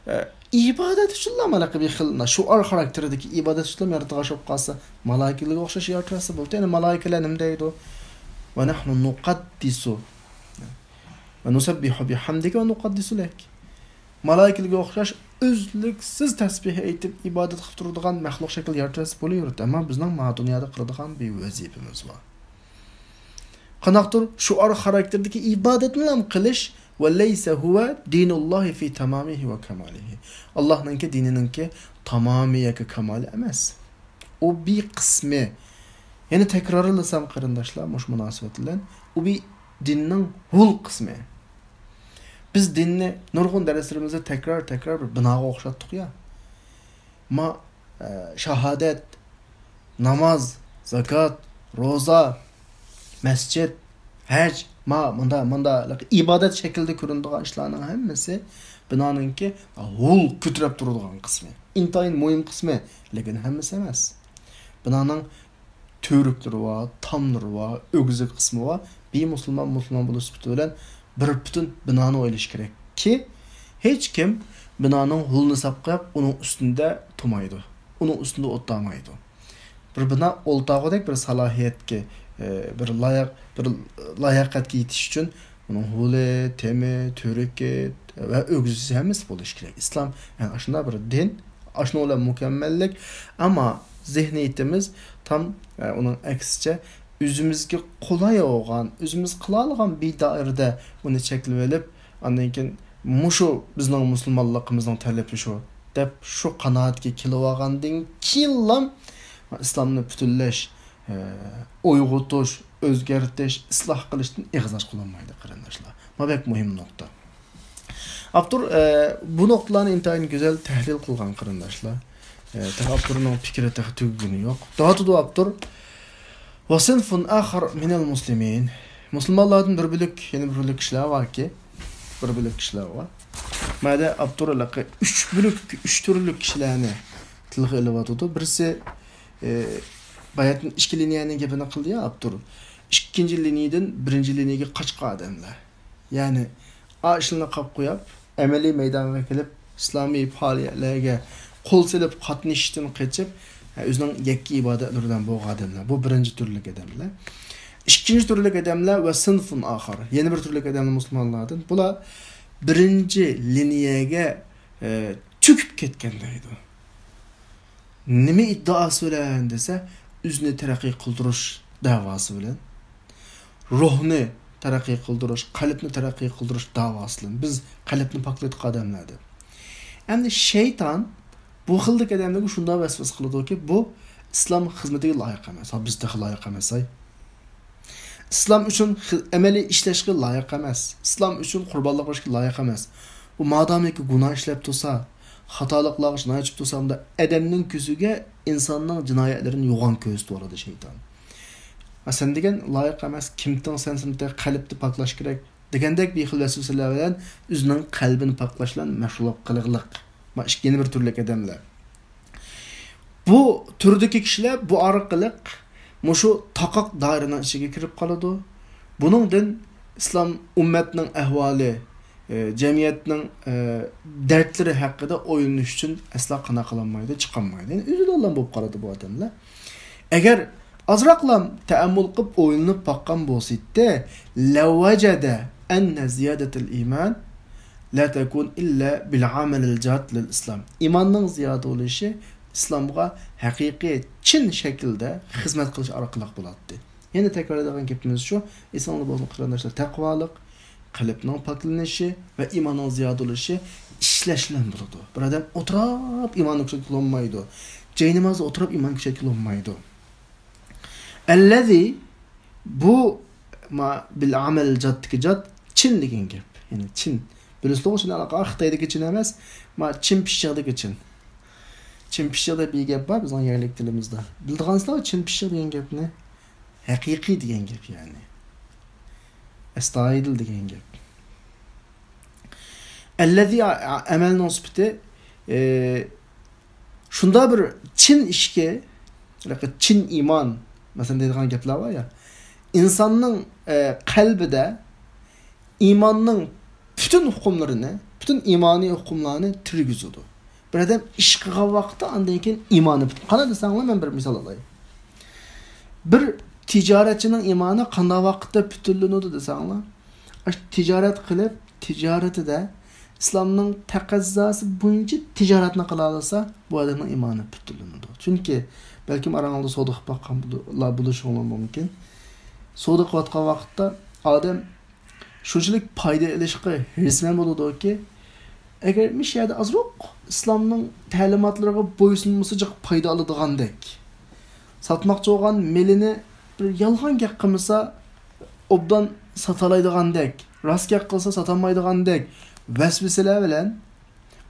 ئە، ئىبادەت ئۈچۈنلا مانا بىر خىل شوئار خاراكتېرىدىكى ئىبادەت ئۈچۈنلا ياراتقان بولۇپ قالسا، مالايىكىلەرگە ئوخشاش يارىتىۋەتسە بولدى. يەنى مالايىكىلەر نېمە دەيدۇ؟ ونحن نقدس ونسبح بحمدك ونقدس لك. مالايىكىلەرگە ئوخشاش ئۈزلۈكسىز تەسبىھ ئېيتىپ ئىبادەت قىلىپ تۇرىدىغان مەخلۇق شەكىل يارىتىۋەتسە بولۇۋېرىدۇ. ئەمما بىزنىڭ مانا دۇنيادا قىلىدىغان بىر ۋەزىپىمىز بار. قانداقتۇر شوئار خاراكتېرىدىكى ئىبادەتنىلا قىلىش، وليس هو دين الله في تمامه وكماله. ئاللانىڭكى دىنىنىڭكى تامامى ياكى كامالى ئەمەس. ئۇ بىر قىسمى. يەنە تەكرارلىسام قېرىنداشلار، مۇشۇ مۇناسىۋەت بىلەن، ئۇ بىر دىننىڭ ھول قىسمى. بىز دىننى نۇرغۇن دەرسلىرىمىزدە تەكرار، تەكرار بىر بىناغا ئوخشاتتۇق يا. ما، ئە، شاھادەت، ناماز، زاكات، روزا، مەسچىت، ھەج، ما، مۇندا، مۇندا ئىبادەت شەكلىدە كۆرۈنىدىغان ئىشلارنىڭ ھەممىسى بىنانىڭكى ھول كۆتۈرۈپ تۇرىدىغان قىسمى. ئىنتايىن مۇھىم قىسمى، لېكىن ھەممىسى ئەمەس. بىنانىڭ تۈۋرۈكلىرى بار، تاملىرى بار، ئۆگزە قىسمى بار. بىر مۇسۇلمان مۇسۇلمان بولۇش سۈپىتى بىلەن بىر پۈتۈن بىنانى ئويلىشى كېرەككى، ھېچكىم بىنانىڭ ھولىنى ساپ قويۇپ، ئۇنىڭ ئۈستىدە تۇرمايدۇ، ئۇنىڭ ئۈستىدە ئولتۇرمايدۇ. بىر بىنا ئولتۇرغۇدەك بىر سالاھىيەتكە، ئى، بىر لاياق-، بىر لاياقەتكە يېتىش ئۈچۈن ئۇنىڭ ھولى، تېمى، تۈۋرۈكى ۋە ئۆگزىسى ھەممىسى بولۇشى كېرەك. ئىسلام، يەنى ئاشۇنداق بىر دىن، ئاشۇنىڭ بىلەن مۇكەممەللىك. ئەمما زېھنىيىتىمىز تام، ئە، ئۇنىڭ ئەكسىچە، ئۆزىمىزگە قولاي بولغان، ئۆزىمىز قىلالىغان بىر دائىرىدە ئۇنى چەكلىۋېلىپ، ئاندىن كېيىن مۇشۇ بىزنىڭ مۇسۇلمانلىقىمىزنىڭ تەلىپى شۇ دەپ، شۇ قانائەتكە كېلىۋالغاندىن كېيىنلا ئىسلامنى پۈتۈنلەش، ئە، ئويغىتىش، ئۆزگەرتىش، ئىسلاھ قىلىشتىن ئېغىز ئاچقىلى بولمايدۇ، قېرىنداشلار. بۇ بەك مۇھىم نۇقتا. ئاپتور، ئە، بۇ نۇقتىلارنى ئىنتايىن گۈزەل تەھلىل قىلغان، قېرىنداشلار. ئە، تېخى ئاپتورنىڭ پىكرى تېخى تۈگىگىنى يوق. داۋاتىدۇ ئاپتور. وصنف آخر من المسلمين. مۇسۇلمانلاردىن بىر بۆلەك، يەنە بىر بۆلەك كىشىلەر باركى، بىر بۆلەك كىشىلەر بار. مەدە ئاپتور ھېلىقى ئۈچ بۆلەك، ئۈچ تۈرلۈك كىشىلەرنى تىلغا ئېلىۋاتىدۇ. بىرسى، ئى، باياتىن ئىككى لىنىيەنىڭ گېپىنى قىلدى يا ئاپتور. ئىككىنچى لىنىيەدىن بىرىنچى لىنىيەگە قاچقان ئادەملەر. يەنى، ئا ئىشلارنى قاپ قويۇپ، ئەمەلىي مەيدانغا كېلىپ، ئىسلامىي پائالىيەتلەرگە قول سېلىپ قاتنىشىشتىن قېچىپ، ئۆزىنىڭ يەككە ئىبادەتلىرى بىلەن بولغان ئادەملەر. بۇ بىرىنچى تۈرلۈك ئادەملەر. ئىككىنچى تۈرلۈك ئادەملەر ۋە سىنفۇن ئاخار. يەنە بىر تۈرلۈك ئادەملەر مۇسۇلمانلاردىن. بۇلار بىرىنچى لىنىيەگە، ئە، چۆكۈپ كەتكەن دەيدۇ. نېمە ئىددىئاسى بىلەن دېسە، ئۆزىنى تەرەققىي قىلدۇرۇش دەۋاسى بىلەن، روھنى تەرەققىي قىلدۇرۇش، قەلبنى تەرەققىي قىلدۇرۇش دەۋاسى بىلەن، بىز قەلبنى پاكلىدۇق ئادەملەر دەپ. ئەمدى شەيتان بۇ خىلدىكى ئادەملەرگە شۇنداق ۋەسۋەسە قىلىدۇكى، بۇ ئىسلام خىزمىتىگە لايىق ئەمەس. ھا، بىز تېخى لايىق ئەمەس، ھاي. ئىسلام ئۈچۈن خى-، ئەمەلىي ئىشلەشكە لايىق ئەمەس. ئىسلام ئۈچۈن قۇربانلىق بېرىشكە لايىق ئەمەس. بۇ مادامىكى گۇناھ ئىشلەپ تۇرسا، خاتالىقلارغا جىنايەت ئېچىپ تۇرسا، ئۇندا ئادەمنىڭ كۆزىگە ئىنساننىڭ جىنايەتلىرىنى يوغان كۆرسىتىۋالىدۇ شەيتان. ھا، سەن دېگەن لايىق ئەمەس، كىمتىڭ سەن، سەن قەلبنى پاكلاش كېرەك دېگەندەك بىر خىل ۋەسۋەسىلەر بىلەن ئۆزىنىڭ قەلبىنى پاكلاش بىلەن مەشغۇل بولۇپ قېلىغلىق. ما، ئىككى، يەنە بىر تۈرلۈك ئادەملەر. بۇ تۈردىكى كىشىلەر بۇ ئارقىلىق مۇشۇ تاقاق دائىرىنىڭ ئىچىگە كىرىپ قالىدۇ. بۇنىڭدىن ئىسلام ئۈممەتنىڭ ئەھۋالى، ئى، جەمئىيەتنىڭ، ئى، دەردلىرى ھەققىدە ئويلىنىش ئۈچۈن ئەسلا قانداق قىلالمايدۇ، چىقالمايدۇ. يەنى ئۆزىدىنلا بولۇپ قالىدۇ بۇ ئادەملەر. ئەگەر ئازراقلا تەئەممۇل قىلىپ ئويلىنىپ باققان بولسا ئىدى، لەۋەجەدە ئەننە زىيادەتىل ئىمان لا تەكۇن ئىللا بىل ئامەلىل جاد لىل ئىسلام. ئىماننىڭ زىيادە بولۇشى ئىسلامغا ھەقىقىي، چىن شەكىلدە خىزمەت قىلىش ئارقىلىق بولاتتى. يەنە تەكرارلايدىغان گېپىمىز شۇ، ئېسىڭلاردا بولسۇن قېرىنداشلار، تەقۋالىق، قەلبنىڭ پاكلىنىشى ۋە ئىماننىڭ زىيادە بولۇشى ئىشلەش بىلەن بولىدۇ. بىر ئادەم ئولتۇراپ ئىماننى كۈچەيتكىلى بولمايدۇ. جاينامازدا ئولتۇراپ ئىمان كۈچەيتكىلى بولمايدۇ. ئەللەزى، بۇ، ما، بىل ئامەل جادتىكى جاد، چىن دېگەن گەپ. يەنى چىن. بىلىسىلىغۇ، چىن ئالاقە خىتايدىكى چىن ئەمەس، ما، چىن پىششىقدىكى چىن. چىن پىششىق دەپ بىر گەپ بار بىزنىڭ يەرلىك تىلىمىزدا. بىلىدىغانسىلەر چىن پىششىق دېگەن گەپنى. ھەقىقىي دېگەن گەپ يەنى. ئەستايىدىل دېگەن گەپ. ئەللەزى ئە-، ئە-، ئەمەلنىڭ سۈپىتى، ئى، شۇنداق بىر چىن ئىشكى، چىن ئىمان، مەسىلەن، دەيدىغان گەپلەر بار يا. ئىنساننىڭ، ئى، قەلبىدە ئىماننىڭ پۈتۈن ھوقۇملىرىنى، پۈتۈن ئىمانىي ھوقۇملارنى تىرگۈزىدۇ. بىر ئادەم ئىش قىلغان ۋاقىتتا ئاندىن كېيىن ئىمانى پۈتۈن. قانداق دېسەڭلار، مەن بىر مىسال ئالاي. بىر تىجارەتچىنىڭ ئىمانى قانداق ۋاقىتتا پۈتۈنلىنىدۇ دېسەڭلار، ئاشۇ تىجارەت قىلىپ، تىجارىتىدە ئىسلامنىڭ تەقەززاسى بويىچە تىجارەتنى قىلالىسا، بۇ ئادەمنىڭ ئىمانى پۈتۈنلىنىدۇ. چۈنكى، بەلكىم ئاراڭلاردا سودا قىلىپ باققانلار بولۇشۇڭلار مۇمكىن. سودا قىلىۋاتقان ۋاقىتتا ئادەم شۇنچىلىك پايدا ئېلىشقا ھېرىسمەن بولىدۇكى، ئەگەر مۇشۇ يەردە ئازراق ئىسلامنىڭ تەلىماتلىرىغا بويسۇنمىسا جىق پايدا ئالىدىغاندەك، ساتماقچى بولغان مېلىنى بىر يالغان گەپ قىلمىسا ئوبدان ساتالايدىغاندەك، راست گەپ قىلسا ساتالمايدىغاندەك ۋەسۋەسىلەر بىلەن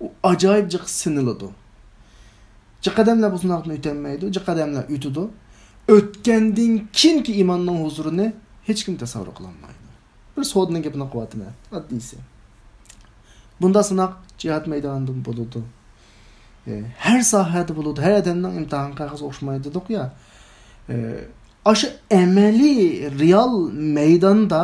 ئۇ ئاجايىپ جىق سىنىلىدۇ. جىق ئادەملەر بۇ سىناقتىن ئۆتەلمەيدۇ، جىق ئادەملەر ئۆتىدۇ. ئۆتكەندىن كېيىنكى ئىماننىڭ ھۇزۇرىنى ھېچكىم تەسەۋۋۇر قىلالمايدۇ. بىر سودىنىڭ گېپىنى قىلىۋاتىمەن، ئاددىيسى. بۇنداق سىناق جىھاد مەيدانىدا بولىدۇ. ئى، ھەر ساھەدە بولىدۇ، ھەر ئادەمنىڭ ئىمتىھان قەغىزى ئوخشىمايدۇ دېدۇق يا. ئى، ئاشۇ ئەمەلىي، رېئال مەيداندا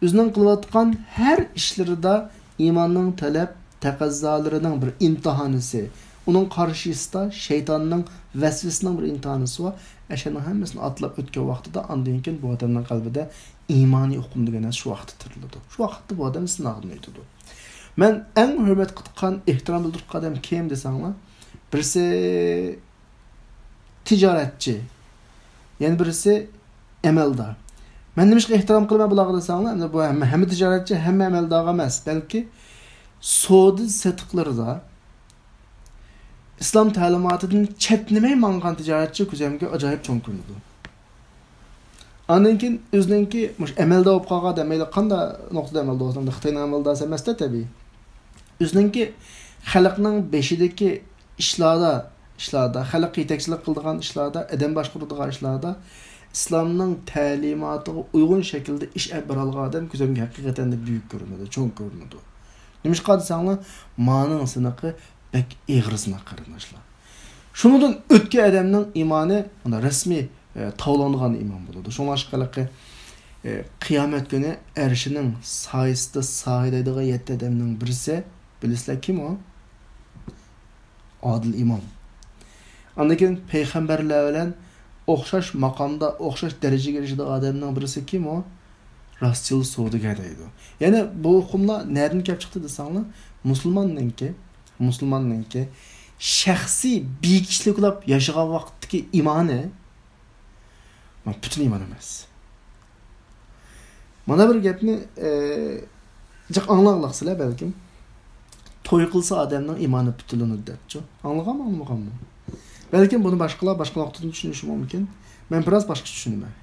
ئۆزىنىڭ قىلىۋاتقان ھەر ئىشلىرىدا ئىماننىڭ تەلەپ تەقەززالىرىنىڭ بىر ئىمتىھانىسى، ئۇنىڭ قارشىسىدا شەيتاننىڭ ۋەسۋىسىنىڭ بىر ئىمتىھانىسى بار. ئەشەنىڭ ھەممىسىنى ئاتلاپ ئۆتكەن ۋاقتىدا، ئاندىن كېيىن بۇ ئادەمنىڭ قەلبىدە ئىمانىي ئۇقۇم دېگەن نەرسە شۇ ۋاقىتتا تېرىلىدۇ. شۇ ۋاقىتتا بۇ ئادەم سىناقتىن ئۆتىدۇ. مەن ئەڭ ھۆرمەت قىلىدىغان، ئېھتىرام بىلدۈرىدىغان ئادەم كىم دېسەڭلار، بىرسى تىجارەتچى، يەنە بىرسى ئەمەلدار. مەن نېمىشقا ئېھتىرام قىلىمەن بۇلارغا دېسەڭلار، ئەمدى بۇ ھەممە، ھەممە تىجارەتچى، ھەممە ئەمەلدارغا ئەمەس، بەلكى سودا سېتىقلىرىدا ئىسلام تەلىماتىدىن چەتنىمەي ماڭغان تىجارەتچى كۆزۈمگە ئاجايىپ چوڭ كۆرۈنىدۇ. ئاندىن كېيىن ئۆزىنىڭكى مۇشۇ ئەمەلدار بولۇپ قالغان، دېمەيلى، قانداق نۇقتىدا ئەمەلدار بولسا، خىتاينىڭ ئەمەلدارى ئەمەس-دە، تەبىئىي. ئۆزىنىڭكى خەلقنىڭ بېشىدىكى ئىشلاردا، ئىشلاردا، خەلققە يېتەكچىلىك قىلىدىغان ئىشلاردا، ئادەم باشقۇرىدىغان ئىشلاردا ئىسلامنىڭ تەلىماتىغا ئۇيغۇن شەكىلدە ئىش ئېلىپ بارالىغان ئادەم كۆزۈمگە ھەقىقەتەن بۈيۈك كۆرۈنىدۇ، چوڭ كۆرۈنىدۇ. نېمىشقا دېسەڭلار، مانىڭ سىنىقى بەك ئېغىر سىناق، قېرىنداشلار. شۇنىڭدىن ئۆتكەن ئادەمنىڭ ئىمانى، مۇنداق رەسمىي، ئە، تاۋلانغان ئىمان بولىدۇ. شۇڭلاشقا ھېلىقى، ئە، قىيامەت كۈنى ئەرشىنىڭ سايىسىدا سايىلەيدىغان يەتتە ئادەمنىڭ بىرسى، بىلىسىلەر كىم ئۇ؟ ئادىل ئىمام. ئاندىن كېيىن پەيغەمبەرلەر بىلەن ئوخشاش ماقامدا، ئوخشاش دەرىجىگە ئېرىشىدىغان ئادەمنىڭ بىرسى كىم ئۇ؟ راستچىل سودىگەر دەيدۇ. يەنى بۇ ئۇقۇملار نەدىن كەپ چىقتى دېسەڭلار، مۇسۇلماننىڭكى، مۇسۇلماننىڭكى شەخسىي بىكىشلىك بولۇپ ياشىغان ۋاقىتتىكى ئىمانى، مانا پۈتۈن ئىمان ئەمەس. مانا بىر گەپنى، ئە، جىق ئاڭلىغانسىلەر بەلكىم. توي قىلسا ئادەمنىڭ ئىمانى پۈتۈلىنىدۇ دەپچۇ. ئاڭلىغانمۇ، ئاڭلىمىغانمۇ؟ بەلكىم بۇنى باشقىلار باشقا نۇقتىدىن چۈشىنىشى مۇمكىن. مەن بىراز باشقىچە چۈشىنىمەن.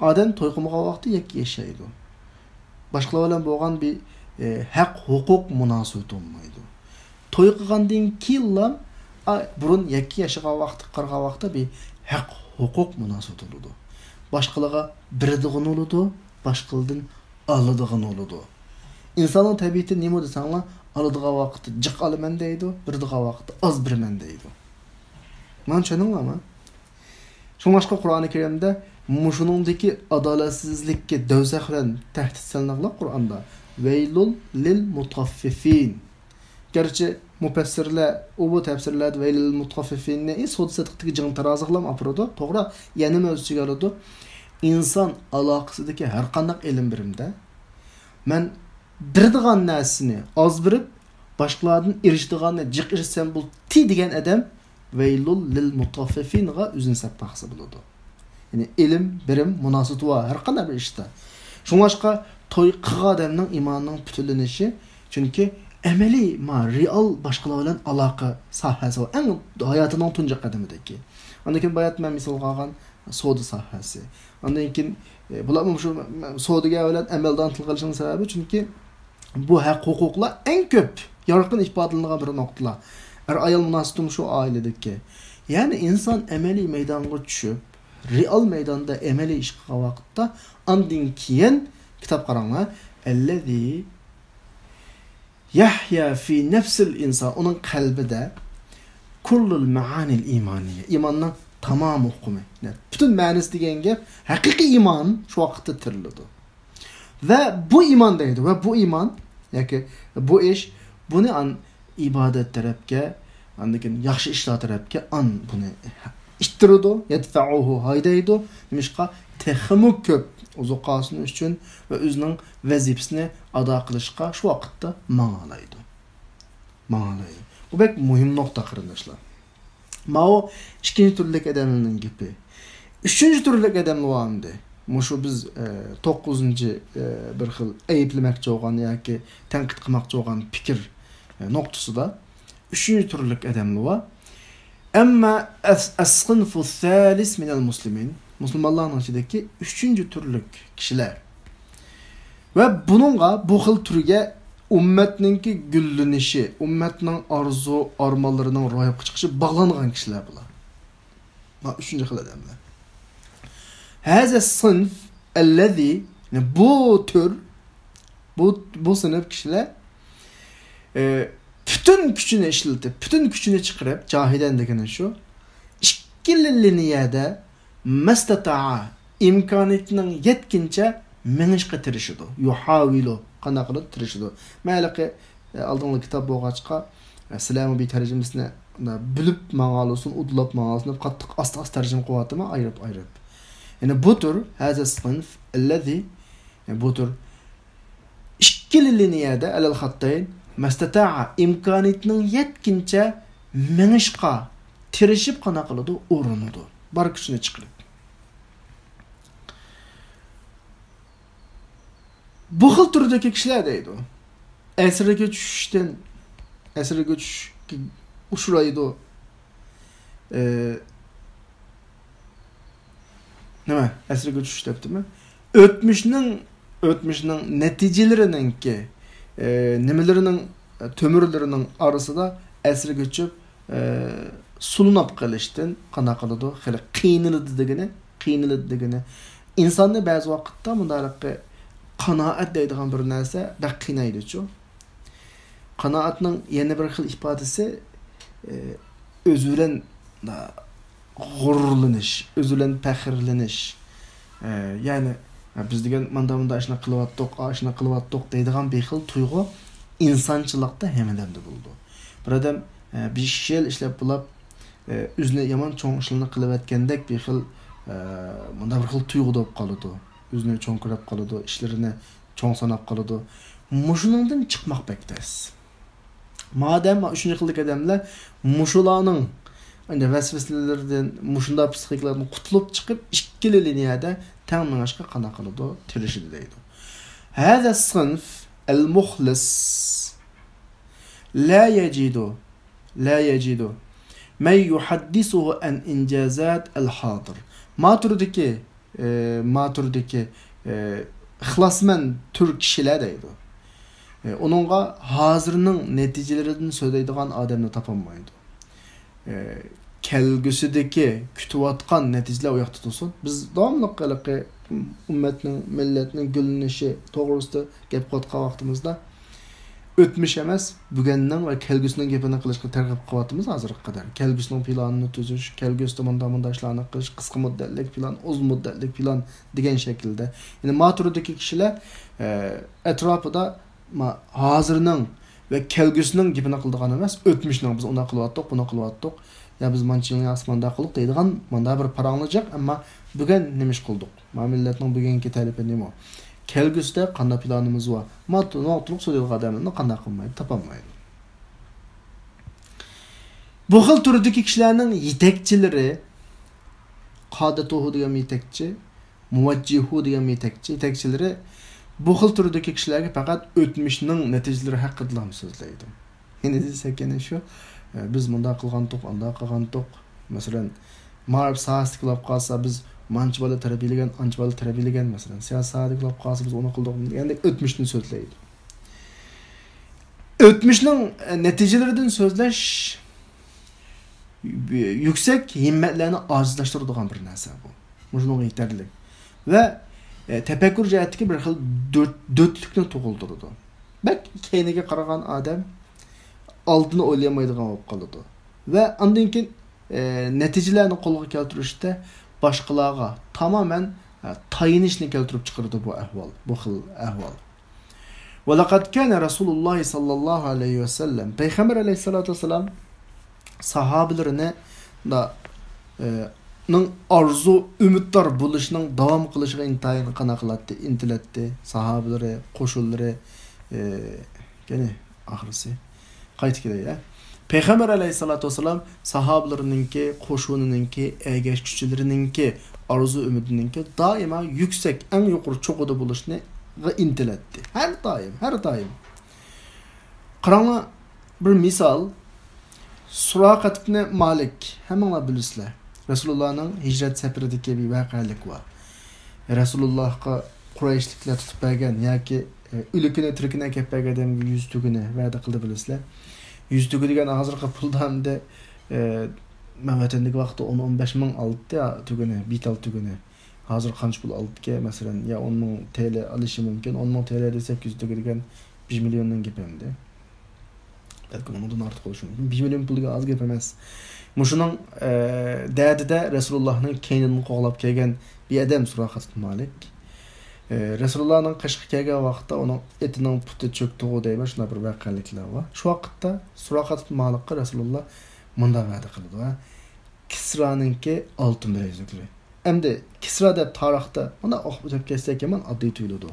ئادەم توي قىلمىغان ۋاقتى يەككە ياشايدۇ. باشقىلار بىلەن بولغان بىر، ئە، ھەق ھوقۇق مۇناسىۋىتى بولمايدۇ. توي قىلغاندىن كېيىنلا، ئا، بۇرۇن يەككە ياشىغان ۋاقتىغا قارىغان ۋاقىتتا بىر ھەق ھوقۇق مۇناسىۋىتى بولىدۇ. باشقىلارغا بېرىدىغىنى بولىدۇ، باشقىلاردىن ئالىدىغىنى بولىدۇ. ئىنساننىڭ تەبىئىتى نېمە دېسەڭلار، ئالىدىغان ۋاقىتتا جىق ئالىمەن دەيدۇ، بېرىدىغان ۋاقىتتا ئاز بېرىمەن دەيدۇ. مانا چۈشەندىڭلارمۇ؟ شۇڭلاشقا قۇرئانى كەرىمدە مۇشۇنىڭدىكى ئادالەتسىزلىككە، دەۋزەخ بىلەن تەھدىت سېلىنغان قۇرئاندا، ۋەيلۇل لىل مۇتەففىفىن. گەرچە مۇپەسسىرلەر، ئۇ بۇ تەپسىرلەردە ۋەيلۇل مۇتەففىفىننى، ئى، سودا سېتىقتىكى جىڭ تارازىغىلام ئاپىرىدۇ، توغرا، يەنىمۇ ئۆز ئىچىگە ئالىدۇ. ئىنسان ئالاقىسىدىكى ھەر قانداق ئېلىم بېرىمدە، مەن بېرىدىغان نەرسىنى ئاز بېرىپ، باشقىلاردىن ئېرىشىدىغاننى جىق ئېرىشسەم بولدى دېگەن ئادەم ۋەيلۇل لىل مۇتەففىفىنغا ئۆزىنى سەپ باقسا بولىدۇ. يەنى ئېلىم، بېرىم مۇناسىۋىتى بار ھەر قانداق بىر ئىشتا. شۇڭلاشقا توي قىلغان ئادەمنىڭ ئىمانىنىڭ پۈتۈنلىنىشى، چۈنكى ئەمەلىي، ما، رېئال باشقىلار بىلەن ئالاقە ساھەسى بار. ئەڭ ھاياتىنىڭ تۇنجى قەدىمىدىكى. ئاندىن كېيىن بايا مەن مىسالغا ئالغان سودا ساھەسى. ئاندىن كېيىن، ئە، بۇلارمۇ شۇ سودىگەر بىلەن ئەمەلدارنى تىلغا ئېلىشنىڭ سەۋەبى، چۈنكى بۇ ھەق ھوقۇقلار ئەڭ كۆپ يارقىن ئىپادىلىنىدىغان بىر نۇقتىلار. ئەر-ئايال مۇناسىۋىتىمۇ شۇ ئائىلىدىكى. يەنى ئىنسان ئەمەلىي مەيدانغا چۈشۈپ، رېئال مەيداندا ئەمەلىي ئىش قىلغان ۋاقىتتا، ئاندىن كېيىن كىتاب قاراڭلار. ئەللەزى يەھيا فى نەفسىل ئىنسان، ئۇنىڭ قەلبىدە كۇللۇل مەئانىل ئىمانىيە، ئىماننىڭ تامام ئۇقۇمى، پۈتۈن مەنىسى دېگەن گەپ، ھەقىقىي ئىمان شۇ ۋاقىتتا تىرىلىدۇ. ۋە بۇ ئىمان دەيدۇ، ۋە بۇ ئىمان، ياكى بۇ ئىش، بۇنى ئان ئىبادەت تەرەپكە، ئاندىن كېيىن ياخشى ئىشلار تەرەپكە ئان بۇنى ئىتتىرىدۇ، يەدفەئۇھۇ، ھايدايدۇ. نېمىشقا؟ تېخىمۇ كۆپ ئوزۇق قازىنىش ئۈچۈن ۋە ئۆزىنىڭ ۋەزىپىسىنى ئادا قىلىشقا شۇ ۋاقىتتا ماڭالايدۇ. ماڭالايدۇ. بۇ بەك مۇھىم نۇقتا، قېرىنداشلار. ماۋۇ ئىككىنچى تۈرلۈك ئادەملەرنىڭ گېپى. ئۈچىنچى تۈرلۈك ئادەملەر بار ئەمدى. مۇشۇ بىز، ئە، توققۇزىنچى، ئە، بىر خىل ئەيىبلىمەكچى بولغان ياكى تەنقىد قىلماقچى بولغان پىكىر، ئە، نۇقتىسىدا. ئۈچىنچى تۈرلۈك ئادەملەر بار. ئەمما ئەس-، ئەسسىنفۇ سالىس مىنەل مۇسلىمىن، مۇسۇلمانلارنىڭ ئىچىدىكى ئۈچىنچى تۈرلۈك كىشىلەر. ۋە بۇنىڭغا، بۇ خىل تۈرگە ئۈممەتنىڭكى گۈللىنىشى، ئۈممەتنىڭ ئارزۇ، ئارمانلىرىنىڭ روياپقا چىقىشى باغلانغان كىشىلەر بۇلار. مانا ئۈچىنچى خىل ئادەملەر. ھازا سىنف ئەللەزى، يەنى بۇ تۈر، بۇ، بۇ سىنىپ كىشىلەر، ئە، پۈتۈن كۈچىنى ئىشلىتىپ، پۈتۈن كۈچىنى چىقىرىپ، جاھىدەن دېگىنى شۇ، ئىككىلا لىنىيەدە مەستەتاء، ئىمكانىيىتىنىڭ يەتكىنىچە مېڭىشقا تىرىشىدۇ. يۇھاۋىلۇ، قانداق قىلىدۇ؟ تىرىشىدۇ. مەن ھېلىقى، ئە، ئالدىڭلار كىتاب بولغاچقا، ئە، سىلەرمۇ بىر تەرجىمىسىنى بۆلۈپ ماڭالىسۇن، ئۇدۇللاپ ماڭالىسۇن دەپ قاتتىق ئاستا-ئاستا تەرجىمە قىلىۋاتىمەن، ئايرىپ-ئايرىپ. يەنى بۇ تۈر، ھازا سىنىف ئەللەزى، يەنى بۇ تۈر ئىككىلا لىنىيەدە ئەلەل خەتتەين مەستەتەئە ئىمكانىيىتىنىڭ يەتكىنىچە مېڭىشقا تىرىشىپ قانداق قىلىدۇ؟ ئۇرۇنىدۇ. بار كۈچىنى چىقىرىپ. بۇ خىل تۈردىكى كىشىلەر دەيدۇ. ئەسىرگە چۈشۈشتىن، ئەسىرگە چۈشۈشكە ئۇچرايدۇ. ئە، نېمە؟ ئەسىرگە چۈشۈش دەپتىمەن. ئۆتمۈشنىڭ، ئۆتمۈشنىڭ نەتىجىلىرىنىڭكى، ئە، نېمىلىرىنىڭ، تۆمۈرلىرىنىڭ ئارىسىدا ئەسىرگە چۈشۈپ، ئە، سۇلىنىپ قېلىشتىن قانداق قىلىدۇ؟ خېلى قىينىلىدۇ دېگىنى، قىينىلىدۇ دېگىنى. ئىنساننى بەزى ۋاقىتتا مۇنداق قانائەت دەيدىغان بىر نەرسە بەك قىينايدۇچۇ. قانائەتنىڭ يەنە بىر خىل ئىپادىسى، ئە، ئۆزى بىلەن، ئە، غۇرۇرلىنىش، ئۆزى بىلەن پەخىرلىنىش. ئە، يەنى، ئە، بىز دېگەن ماندا مۇندا ئىشنى قىلىۋاتتۇق، ئاشۇنى قىلىۋاتتۇق دەيدىغان بىر خىل تۇيغۇ ئىنسانچىلىقتا ھەممىدەمدە بولىدۇ. بىر ئادەم، ئە، بىر ئىش يىل ئىشلەپ بولۇپ، ئە، ئۆزىنى يامان چوڭ ئىشلارنى قىلىۋەتكەندەك بىر خىل، ئە، مۇنداق بىر خىل تۇيغۇدا بولۇپ قالىدۇ. ئۆزىنى چوڭ كۆرۈپ قالىدۇ، ئىشلىرىنى چوڭ ساناپ قالىدۇ. مۇشۇنىڭدىن چىقماق بەك تەس. مادەم ئۈچىنچى خىلدىكى ئادەملەر مۇشۇلارنىڭ، ئەندى، ۋەسۋەسىلىرىدىن، مۇشۇنداق پسىخىكىلاردىن قۇتۇلۇپ چىقىپ، ئىككىلا لىنىيەدە تەڭ مېڭىشقا قانداق قىلىدۇ؟ تىرىشىدۇ دەيدۇ. هذا الصنف المخلص لا يجد، لا يجد من يحدثه عن إنجازات الحاضر. ما تۈردىكى ئە، ما تۈردىكى، ئە، ئىخلاسمەن تۈر كىشىلەر دەيدۇ. ئە، ئۇنىڭغا ھازىرنىڭ نەتىجىلىرىدىن سۆزلەيدىغان ئادەمنى تاپالمايدۇ. ئە، كەلگۈسىدىكى كۈتۈۋاتقان نەتىجىلەر ئۇ ياقتا تۇرسۇن. بىز داۋاملىق ھېلىقى ئۈممەتنىڭ، مىللەتنىڭ گۈللىنىشى توغرىسىدا گەپ قىلىۋاتقان ۋاقتىمىزدا، ئۆتمۈش ئەمەس، بۈگۈننىڭ ۋە كەلگۈسىنىڭ گېپىنى قىلىشقا تەرغىب قىلىۋاتىمىز ھازىرغا قەدەر. كەلگۈسىنىڭ پىلانىنى تۈزۈش، كەلگۈسىدە مۇنداق، مۇنداق ئىشلارنى قىلىش، قىسقا مۇددەتلىك پىلان، ئۇزۇن مۇددەتلىك پىلان دېگەن شەكىلدە. يەنى ما تۈردىكى كىشىلەر، ئە، ئەتراپىدا ما-، ھازىرنىڭ ۋە كەلگۈسىنىڭ گېپىنى قىلىدىغان ئەمەس، ئۆتمۈشنىڭ بىز ئۇنداق قىلىۋاتتۇق، بۇنداق قىلىۋاتتۇق، يا بىز مانچە يىلنى ئاسماندا قىلدۇق دەيدىغان مانداق بىر پاراڭلار جىق، ئەمما بۈگۈن نېمە ئىش قىلدۇق؟ ما مىللەتنىڭ بۈگۈنكى تەلىپى نېمە؟ كەلگۈسىدە قانداق پىلانىمىز بار؟ ما تۇ-، نۇقتىلىق سۆزلەيدىغان ئادەملەرنى قانداق قىلمايدۇ؟ تاپالمايدۇ. بۇ خىل تۈردىكى كىشىلەرنىڭ يېتەكچىلىرى، قادەتۇھۇ دېگەن يېتەكچى، مۇۋەججىھۇ دېگەن يېتەكچى، يېتەكچىلىرى بۇ خىل تۈردىكى كىشىلەرگە پەقەت ئۆتمۈشنىڭ نەتىجىلىرى ھەققىدىلا سۆزلەيدۇ. يەنە دېسەك، يەنە شۇ، ئە، بىز مۇنداق قىلغانتۇق، ئانداق قىلغانتۇق. مەسىلەن، مائارىپ ساھەسىدىكى بولۇپ قالسا، بىز مانچە بالا تەربىيەلىگەن، ئانچە بالا تەربىيەلىگەن، مەسىلەن، سىياسەت ساھەدىكى بولۇپ قالسا، بىز ئۇنى قىلدۇق دېگەندەك ئۆتمۈشنى سۆزلەيدۇ. ئۆتمۈشنىڭ، ئە، نەتىجىلىرىدىن سۆزلەش يۈكسەك ھىممەتلەرنى ئاجىزلاشتۇرىدىغان بىر نەرسە بۇ. مۇشۇنىڭغا يېتەرلىك. ۋە، ئە، تەپەككۇر جەھەتتىكى بىر خىل دۆت-، دۆتلۈكنى تۇغۇلدۇرىدۇ. بەك كەينىگە قارىغان ئادەم ئالدىنى ئويلىيالمايدىغان بولۇپ قالىدۇ. ۋە ئاندىن كېيىن، ئە، نەتىجىلەرنى قولغا كەلتۈرۈشتە باشقىلارغا تامامەن، ئە، تايىنىشنى كەلتۈرۈپ چىقىرىدۇ بۇ ئەھۋال، بۇ خىل ئەھۋال. ۋەلەقەد كانە رەسۇلۇللاھى ساللاللاھۇ ئەلەيھى ۋەسەللەم، پەيغەمبەر ئەلەيھىسسالاتۇ ۋەسسالام ساھابىلىرىنى دا، ئە، نىڭ ئارزۇ ئۈمىدۋار بولۇشنىڭ داۋام قىلىشىغا ئىنتايىن قانداق قىلاتتى، ئىنتىلەتتى. ساھابىلىرى، قوشۇنلىرى، ئە، يەنى ئاخىرسى قايتا كېلەي، ئە. پەيغەمبەر ئەلەيھىسسالاتۇ ۋەسسالام ساھابىلىرىنىڭكى، قوشۇنىنىڭكى، ئەگەشكۈچىلىرىنىڭكى ئارزۇ ئۈمىدىنىڭكى دائىما يۈكسەك، ئەڭ يۇقىرى چوققىدا بولۇشىغا ئىنتىلەتتى. ھەر دائىم، ھەر دائىم. قاراڭلار، بىر مىسال، سۇراقەت ئىبنى مالىك، ھەممىڭلار بىلىسىلەر. رەسۇلۇللانىڭ ھىجرەت سەپىرىدىكى بىر ۋەقەلىك بار. رەسۇلۇللاھقا قۇرەيشلىكلەر تۇتۇپ بەرگەن ياكى، ئە، ئۆلۈكىنى، تىرىكىنى ئەكەپ بەرگەن ئادەمگە يۈز تۆگىنى ۋەدە قىلدى، بىلىسىلەر. يۈز تۆگە دېگەن ھازىرقى پۇلدا ئەمدى، ئە، مەن ۋەتەندىكى ۋاقىتتا ئون، ئون بەش مىڭ ئالاتتى تۆگىنى، بىتال تۆگىنى. ھازىر قانچە پۇل ئالىدىكەن، مەسىلەن، يا ئون مىڭ تىل ئېلىشى مۇمكىن. ئون مىڭ تىل دېسەك، يۈز تۆگە دېگەن بىر مىليوننىڭ گېپى ئەمدى. بەلكىم ئۇنىڭدىن ئارتۇق بولۇشى مۇمكىن. بىر مىليون پۇل دېگەن ئاز گەپ ئەمەس. مۇشۇنىڭ، ئە، دەردىدە رەسۇلۇللاھنىڭ كەينىدىن قوغلاپ كەلگەن بىر ئادەم سۇراقەت ئىبن مالىك. ئە، رەسۇلۇللاھنىڭ قېشىغا كەلگەن ۋاقىتتا ئۇنىڭ ئېتىنىڭ پۇتى چۆكتىغۇ دەيمەن، شۇنداق بىر ۋەقەلىكلەر بار. شۇ ۋاقىتتا سۇراقەت ئىبن مالىكقا رەسۇلۇللاھ مۇنداق ۋەدە قىلىدۇ، ھە؟ كىسرانىڭكى ئالتۇن بىلەيزۈكلىرى. ئەمدى كىسرا دەپ تارىختا مانا ئوقۇپ ئۆتۈپ كەتسەك يامان ئاددىي تۇيۇلىدۇ.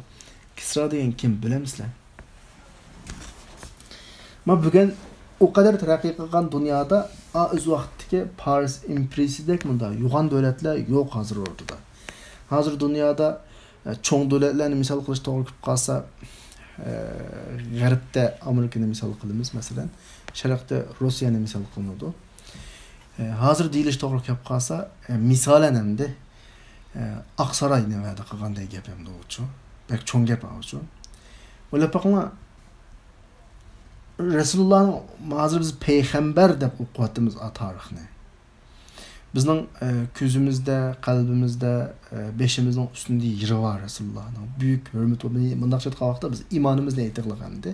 كىسرا دېگەن كىم، بىلەمسىلەر؟ ما بۈگۈن ئۇ قەدەر تەرەققىي قىلغان دۇنيادا ئا ئۆز ۋاقتىدىكى پارس ئىمپېرىيىسىدەك مۇنداق يوغان دۆلەتلەر يوق ھازىر ئوردىدا. ھازىر دۇنيادا ئە، چوڭ دۆلەتلەرنى مىسال قىلىش توغرا كېلىپ قالسا، ئە، غەربتە ئامېرىكىنى مىسال قىلىمىز، مەسىلەن، شەرقتە روسىيەنى مىسال قىلىنىدۇ. ئە، ھازىر دېيىلىش توغرا كېلىپ قالسا، ئە، مىسالەن ئەمدى، ئە، ئاقساراينى ۋەدە قىلغاندەك گەپ ئەمدى ئۇچۇ. بەك چوڭ گەپ ئۇچۇ. ئويلاپ بېقىڭلار، رەسۇلۇللانىڭ، ھازىر بىز پەيغەمبەر دەپ ئوقۇۋاتىمىز ئا تارىخنى. بىزنىڭ، ئە، كۆزىمىزدە، قەلبىمىزدە، ئە، بېشىمىزنىڭ ئۈستۈندە يېرى بار رەسۇلۇللانىڭ. بۈيۈك ھۆرمىتى بار. مۇنداقچە ئېيتقان ۋاقىتتا بىز ئىمانىمىزنى ئېيتىقلىق ئەمدى.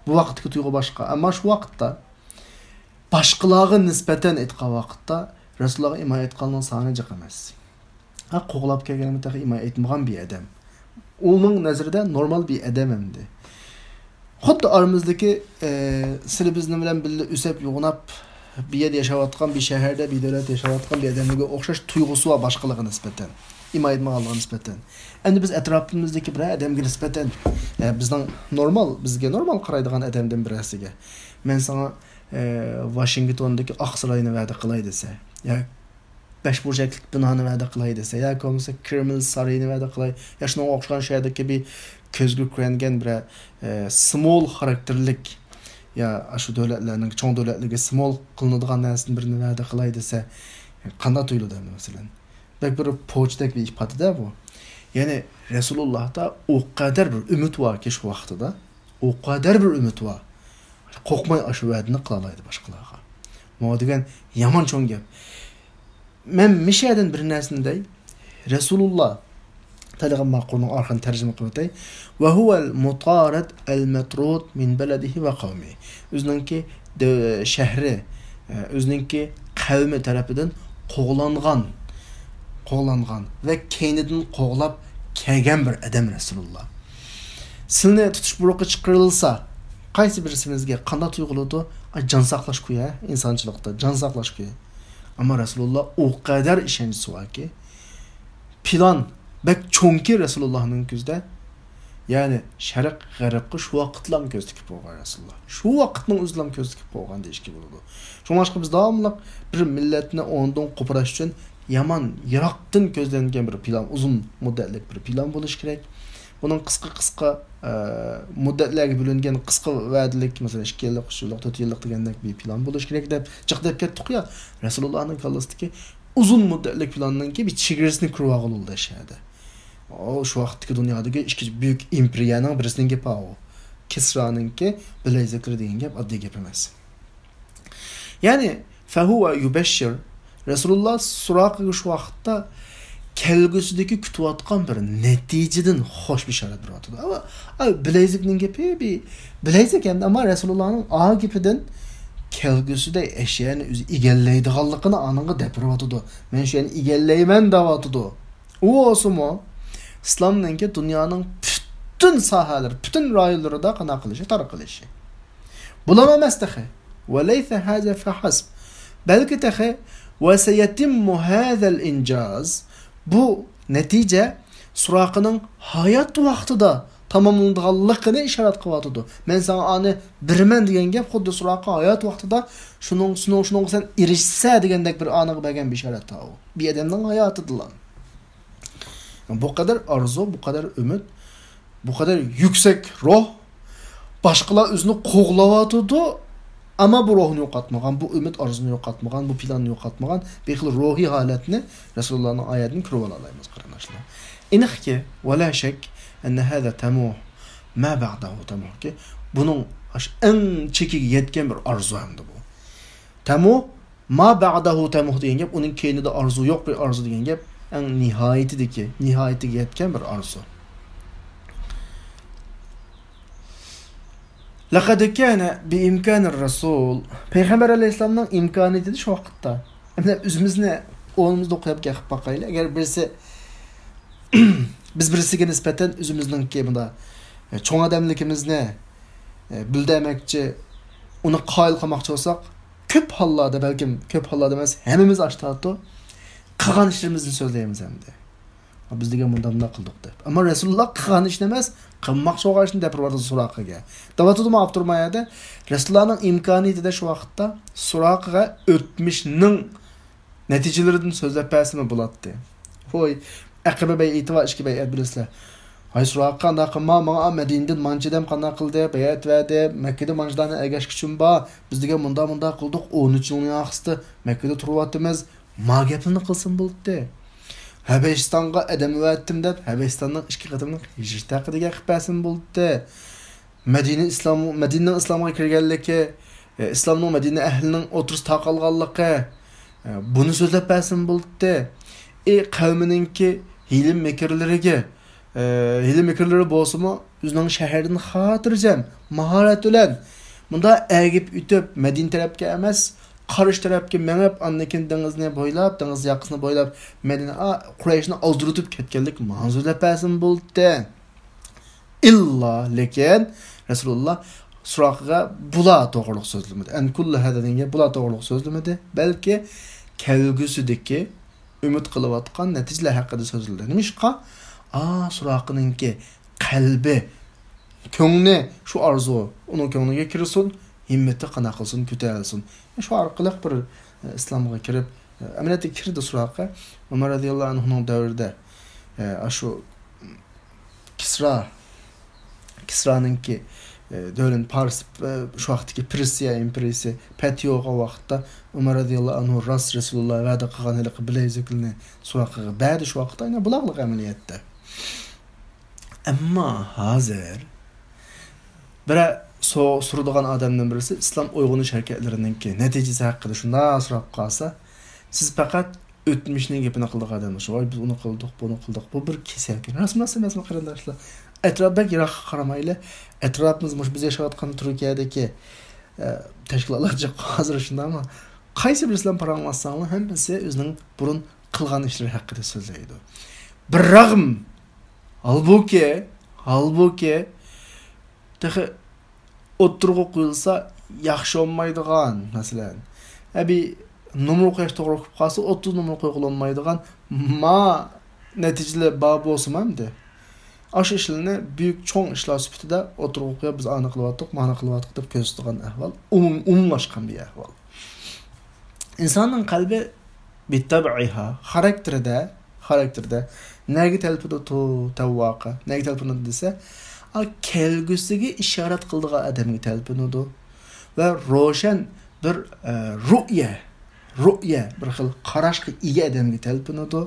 بۇ ۋاقىتتىكى تۇيغۇ باشقا. ئەمما شۇ ۋاقىتتا باشقىلارغا نىسبەتەن ئېيتقان ۋاقىتتا رەسۇلۇللاغا ئىمان ئېيتقاننىڭ سانى جىق ئەمەس. ھە، قوغلاپ كەلگەنمۇ تېخى ئىمان ئېيتمىغان بىر ئادەم. ئۇنىڭ نەزىرىدە نورمال بىر ئادەم ئەمدى. خۇددى ئارىمىزدىكى، ئە، سىلى بىزنىڭ بىلەن بىللە ئۆسەپ، يوغىناپ، بىر يەردە ياشاۋاتقان، بىر شەھەردە، بىر دۆلەتتە ياشاۋاتقان بىر ئادەملەرگە ئوخشاش تۇيغۇسى بار باشقىلارغا نىسبەتەن، ئىمان ئېيتمىغانلىقىغا نىسبەتەن. ئەمدى بىز ئەتراپىمىزدىكى بىرەر ئادەمگە نىسبەتەن، ئە، بىزنىڭ نورمال، بىزگە نورمال قارايدىغان ئادەمدىن بىرەرسىگە، مەن ساڭا، ئە، ۋاشىنگتوندىكى ئاقساراينى ۋەدە قىلاي دېسە، يا بەش بۇرجەكلىك بىنانى ۋەدە قىلاي دېسە، ياكى بولمىسا كرېمل سارىيىنى ۋەدە قىلاي، يا شۇنىڭغا ئوخشىغان شۇ يەردىكى بىر كۆزگە كۆرۈنگەن بىر، ئە، سىمۋول خاراكتېرلىك، يا ئاشۇ دۆلەتلەرنىڭ، چوڭ دۆلەتلەرگە سىمۋول قىلىنىدىغان نەرسىدىن بىرنى ۋەدە قىلاي دېسە، قانداق تۇيۇلىدۇ ئەمدى مەسىلەن؟ بەك بىر پوچىدەك بىر ئىپادىدە بۇ. يەنى رەسۇلۇللاھتا ئۇ قەدەر بىر ئۈمىد باركى شۇ ۋاقتىدا، ئۇ قەدەر بىر ئۈمىد بار. قورقماي ئاشۇ ۋەدىنى قىلالايدۇ باشقىلارغا. ماۋۇ دېگەن يامان چوڭ گەپ. مەن مىشەدىن بىر نەرسىنى دەي. رەسۇلۇللا، تەلىغا ماقۇلنىڭ ئارقىنى تەرجىمە قىلىۋېتەي. وهو المطارد المطرود من بلده وقومه. ئۆزىنىڭكى دۆ-، شەھىرى، ئۆزىنىڭكى قەۋمى تەرىپىدىن قوغلانغان، قوغلانغان ۋە كەينىدىن قوغلاپ كەلگەن بىر ئادەم رەسۇلۇللا. سىلنى تۇتۇش بۇيرۇقى چىقىرىلسا، قايسى بىرسىمىزگە قانداق تۇيغۇلىدۇ؟ ئاي، جان ساقلاش كۈيى، ئىنسانچىلىقتا جان ساقلاش كۈيى. ئەمما رەسۇلۇللا ئۇ قەدەر ئىشەنچىسى باركى، پىلان بەك چوڭكى رەسۇلۇللانىڭ كۆزىدە، يەنى شەرق غەربقە شۇ ۋاقىتلام كۆز تىكىپ بولغان رەسۇلۇللا. شۇ ۋاقىتنىڭ ئۆزىلام كۆز تىكىپ بولغان دېيىشكە بولىدۇ. شۇڭلاشقا بىز داۋاملىق بىر مىللەتنى ئوڭدىن قوپۇراش ئۈچۈن يامان يىراقتىن كۆزلەنگەن بىر پىلان، ئۇزۇن مۇددەتلىك بىر پىلان بولۇشى كېرەك. بۇنىڭ قىسقا، قىسقا، ئە، مۇددەتلەرگە بۆلۈنگەن قىسقا ۋەدىلىك، مەسىلەن، ئىككى يىللىق، ئۈچ يىللىق، تۆت يىللىق دېگەندەك بىر پىلان بولۇشى كېرەك دەپ جىق دەپ كەتتۇق يا. رەسۇلۇللانىڭ كاللىسىدىكى ئۇزۇن مۇددەتلىك پىلاننىڭكى بىر چېگرىسىنى كۆرۈۋالغىلى بولىدۇ شەھەردە. ئۇ شۇ ۋاقىتتىكى دۇنيادىكى ئىككى بۈيۈك ئىمپېرىيەنىڭ بىرسىنىڭ گېپى ئۇ. كىسرانىڭكى بىلەيزەكلىرى دېگەن گەپ ئاددىي گەپ ئەمەس. يەنى، فهو يبشر، رەسۇلۇللا سۇراقىگە شۇ ۋاقىتتا كەلگۈسىدىكى كۈتۈۋاتقان بىر نەتىجىدىن خوش بېشارەت بېرىۋاتىدۇ. ئەمما، ئەي، بىلەيزەكنىڭ گېپى بى-، بىلەيزەك ئەمدى، ئەمما رەسۇلۇللانىڭ ئا گېپىدىن كەلگۈسىدە ئەشيانى ئۆزى ئىگىلەيدىغانلىقىنى ئانىڭغا دەپ بېرىۋاتىدۇ. مەن شۇ يەرنى ئىگىلەيمەن دەۋاتىدۇ. ئۇ بولسىمۇ ئىسلامنىڭكى دۇنيانىڭ پۈتۈن ساھەلىرى، پۈتۈن رايونلىرىدا قانداق قىلىشى، تارقىلىشى. بۇلام ئەمەس تېخى. وليس هذا فحسب. بەلكى تېخى وسيتم هذا الإنجاز. بۇ نەتىجە سۇراقىنىڭ ھايات ۋاقتىدا تاماملىنىدىغانلىقىنى ئىشارەت قىلىۋاتىدۇ. مەن ساڭا ئانى بېرىمەن دېگەن گەپ خۇددى سۇراقا ھايات ۋاقتىدا شۇنىڭ، شۇنىڭ، شۇنىڭغا سەن ئېرىشسە دېگەندەك بىر ئانىغا بەرگەن بېشارەت ئۇ. بىر ئادەمنىڭ ھاياتىدىلا. بۇ قەدەر ئارزۇ، بۇ قەدەر ئۈمىد، بۇ قەدەر يۈكسەك روھ، باشقىلار ئۆزىنى قوغلاۋاتىدۇ، ئەمما بۇ روھنى يوقاتمىغان، بۇ ئۈمىد ئارزۇنى يوقاتمىغان، بۇ پىلاننى يوقاتمىغان بىر خىل روھىي ھالەتنى رەسۇلۇللانىڭ ئايەتىدىن كۆرۈپ ئالالايمىز، قېرىنداشلار. ئېنىقكى، ولا شك أن هذا طموح ما بعده طموح كى، بۇنىڭ ئاشۇ ئەڭ چېكىگە يەتكەن بىر ئارزۇ ئەمدى بۇ. طموح ما بعده طموح دېگەن گەپ، ئۇنىڭ كەينىدە ئارزۇ يوق بىر ئارزۇ دېگەن گەپ، ئەڭ نىھايىتىدىكى، نىھايىتىگە يەتكەن بىر ئارزۇ. لقد كان بإمكان الرسول، پەيغەمبەر ئەلەيھىسسالامنىڭ ئىمكانىيىتىدە شۇ ۋاقىتتا. ئەمدى ئۆزىمىزنى ئورنىمىزدا قويۇپ گەپ قىلىپ باقايلى. ئەگەر بىرسى، بىز بىرسىگە نىسبەتەن ئۆزىمىزنىڭكى بۇنداق، ئە، چوڭ ئادەملىكىمىزنى، ئە، بىلدۈرمەكچى، ئۇنى قايىل قىلماقچى بولساق، كۆپ ھاللاردا، بەلكىم كۆپ ھاللاردا ئەمەس، ھەممىمىز ئاشتاتۇ قىلغان ئىشلىرىمىزنى سۆزلەيمىز ئەمدى. بىز دېگەن مۇنداق مۇنداق قىلدۇق دەپ. ئەمما رەسۇلۇللا قىلغان ئىشنى ئەمەس، قىلماقچى بولغان ئىشنى دەپ بېرىۋاتىدۇ سۇراقىگە. دەۋاتىدۇ ئاپتور ما يەردە، رەسۇلۇللانىڭ ئىمكانىيىتىدە شۇ ۋاقىتتا سۇراقىغا ئۆتمۈشنىڭ نەتىجىلىرىدىن سۆزلەپ بەرسىمۇ بولاتتى. ھوي، ئەقىبە بەيئىتى بار، ئىككى بەيئەت بىلىسىلەر. ھاي سۇراقا، قانداق قىلما، ماڭا مەدىنىدىن مانچە ئادەم قانداق قىلدى، بەيئەت بەردى، مەككىدە مانچە دانە ئەگەشكۈچۈم بار، بىز دېگەن مۇنداق مۇنداق قىلدۇق، ئون ئۈچ يىلنىڭ ئارقىسىدا مەككىدە تۇرۇۋاتىمىز، ما گەپلىرىنى قىلسىمۇ بولاتتى. ھەبەشىستانغا ئادەم ئەۋەتتىم دەپ، ھەبەشىستاننىڭ ئىككى قېتىملىق ھىجرىتى ھەققىدە گەپ قىلىپ بەرسىمۇ بولاتتى. مەدىنە ئىسلام، مەدىنىنىڭ ئىسلامغا كىرگەنلىكى، ئە، ئىسلامنىڭ مەدىنە ئەھلىنىڭ ئوتتۇرىسى تارقالغانلىقى، ئە، بۇنى سۆزلەپ بەرسىمۇ بولاتتى. ئى، قەۋمىنىڭكى ھىيلە مىكىرلىرىگە، ئە، ھىيلە مىكىرلىرى بولسىمۇ، ئۆزىنىڭ شەھىرىدىن خاتىرجەم، ماھارەت بىلەن مۇنداق ئەگىپ ئۆتۈپ، مەدىنە تەرەپكە ئەمەس، قارشى تەرەپكە مېڭىپ، ئاندىن كېيىن دېڭىزنى بويلاپ، دېڭىز ياقىسىنى بويلاپ، مەدىنە، ئا، قۇرەيشنى ئازدۇرۇتۇپ كەتكەنلىك ماڭا سۆزلەپ بەرسىمۇ بولاتتى. ئىللا، لېكىن رەسۇلۇللا سۇراقىغا بۇلار توغرۇلۇق سۆزلىمىدى. ئەن كۇللى ھەدە دېگەن گەپ بۇلار توغرۇلۇق سۆزلىمىدى. بەلكى كەلگۈسىدىكى ئۈمىد قىلىۋاتقان نەتىجىلەر ھەققىدە سۆزلىدى. نېمىشقا؟ ئا، سۇراقىنىڭكى قەلبى، كۆڭلى شۇ ئارزۇ ئۇنىڭ كۆڭلىگە كىرسۇن، ھىممىتى قانداق قىلسۇن، كۆتەرسۇن. شۇ ئارقىلىق بىر، ئە، ئىسلامغا كىرىپ، ئە، ئەمەلىيەتتە كىردى سۇراقا. ئۆمەر رەزىياللاھۇ ئەنھۇنىڭ دەۋرىدە، ئە، ئاشۇ كىسرا، كىسرانىڭكى، ئە، دۆلىنى پارس، ئە، شۇ ۋاقىتتىكى پېرسىيە ئىمپېرىيىسى پەتھى بولغان ۋاقىتتا ئۆمەر رەزىياللاھۇ ئەنھۇ راست رەسۇلۇللا ۋەدە قىلغان ھېلىقى بىلەيزۈكلىنى سۇراقىغا بەردى شۇ ۋاقىتتا، يەنى بۇلاقلىق ئەمەلىيەتتە. ئەمما ھازىر بىرەر سو-، سورىدىغان ئادەمدىن بىرسى ئىسلام ئويغىنىش ھەرىكەتلىرىنىڭكى نەتىجىسى ھەققىدە شۇنداق سوراپ قالسا، سىز پەقەت ئۆتمۈشنىڭ گېپىنى قىلىدىغان ئادەملەر شۇ، ۋاي، بىز ئۇنى قىلدۇق، بۇنى قىلدۇق، بۇ بىر كېسەلكەن. راستمۇ راست ئەمەسمۇ، قېرىنداشلار؟ ئەتراپ بەك يىراققا قارىمايلى. ئەتراپىمىز مۇشۇ بىز ياشاۋاتقان تۈركىيەدىكى، ئە، تەشكىلاتلارچە ھازىر شۇنداقمۇ؟ قايسى بىرسى بىلەن پاراڭلاشساڭلار، ھەممىسى ئۆزىنىڭ بۇرۇن قىلغان ئىشلىرى ھەققىدە سۆزلەيدۇ. بىراغم، ھالبۇكى، ھالبۇكى، تېخى ئوتتۇرىغا قويۇلسا ياخشى بولمايدىغان، مەسىلەن، ئەبى نومۇر قويۇش توغرا بولۇپ قالسا، ئوتتۇز نومۇر قويغىلى بولمايدىغان ما نەتىجىلەر بار بولسىمۇ ئەمدى، ئاشۇ ئىشلارنى بۈيۈك چوڭ ئىشلار سۈپىتىدە ئوتتۇرىغا قويۇپ، بىز ئانى قىلىۋاتتۇق، مانى قىلىۋاتتۇق دەپ كۆرسىتىدىغان ئەھۋال ئومۇم-، ئومۇملاشقان بىر ئەھۋال. ئىنساننىڭ قەلبى بىتەبئىھا، خاراكتېرىدە، خاراكتېرىدە نەگە تەلپۈنىدۇ؟ تەۋۋاقا. نەگە تەلپۈنىدۇ دېسە، ئا، كەلگۈسىگە ئىشارەت قىلىدىغان ئادەمگە تەلپۈنىدۇ. ۋە روشەن بىر، ئە، رۇئيە، رۇئيە، بىر خىل قاراشقا ئىگە ئادەمگە تەلپۈنىدۇ.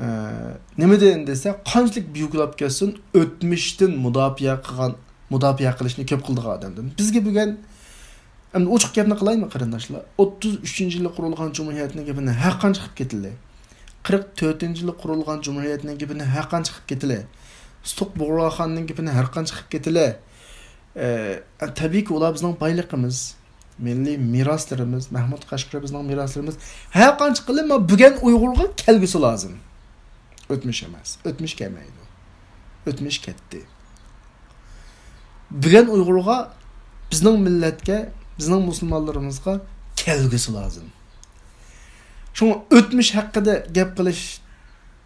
ئە، نېمىدىن دېسە، قانچىلىك بۈيۈكلەپ كەتسۇن، ئۆتمۈشتىن مۇداپىئە قىلغان، مۇداپىئە قىلىشنى كۆپ قىلىدىغان ئادەمدىن. بىزگە بۈگۈن ئەمدى ئوچۇق گەپنى قىلايمۇ، قېرىنداشلار؟ ئوتتۇز ئۈچىنچى يىلى قۇرۇلغان جۇمھۇرىيەتنىڭ گېپىنى ھەر قانچە قىلىپ كېتىلى. قىرىق تۆتىنچى يىلى قۇرۇلغان جۇمھۇرىيەتنىڭ گېپىنى ھەر قانچە قىلىپ كېتىلى. سۇتۇق بۇغراخاننىڭ گېپىنى ھەر قانچە قىلىپ كېتىلى. ئە، تەبىئىيكى، ئۇلار بىزنىڭ بايلىقىمىز، مىللىي مىراسلىرىمىز، مەھمۇد قەشقىرى بىزنىڭ مىراسلىرىمىز. ھەر قانچە قىلىمۇ، بۈگۈن ئۇيغۇرغا كەلگۈسى لازىم. ئۆتمۈش ئەمەس. ئۆتمۈش كەلمەيدۇ. ئۆتمۈش كەتتى. بۈگۈن ئۇيغۇرغا، بىزنىڭ مىللەتكە، بىزنىڭ مۇسۇلمانلىرىمىزغا كەلگۈسى لازىم. شۇڭا ئۆتمۈش ھەققىدە گەپ قىلىش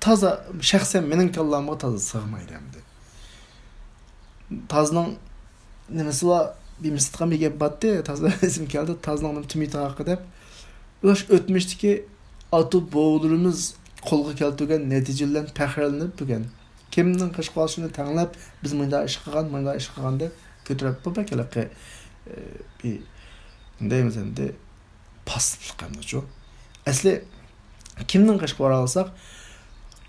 تازا، شەخسەن مېنىڭ كاللامغا تازا سىغمايدۇ ئەمدى. تازنىڭ نېمىسى بار، بىمسىتقان بىر گەپ بارتتى، تازا ئېسىمگە كەلدى، تازنىڭ تۈمىتى ھەققىدە دەپ. ئۇلار ئۆتمۈشتىكى ئاتا بوۋىلىرىمىز قولغا كەلتۈرگەن نەتىجە بىلەن پەخىرلىنىپ بۈگۈن. كىمنىڭ قېشىغا بارسا شۇنى تەڭلەپ، بىز مۇنداق ئىش قىلغان، مۇنداق ئىش قىلغان دەپ كۆتۈرۈپ، بۇ بەك ھېلىقى، ئى، بىر، نېمە دەيمىز ئەمدى، پاسسىپلىق ئەمدىچۇ. ئەسلى كىمنىڭ قېشىغا بارالىساق،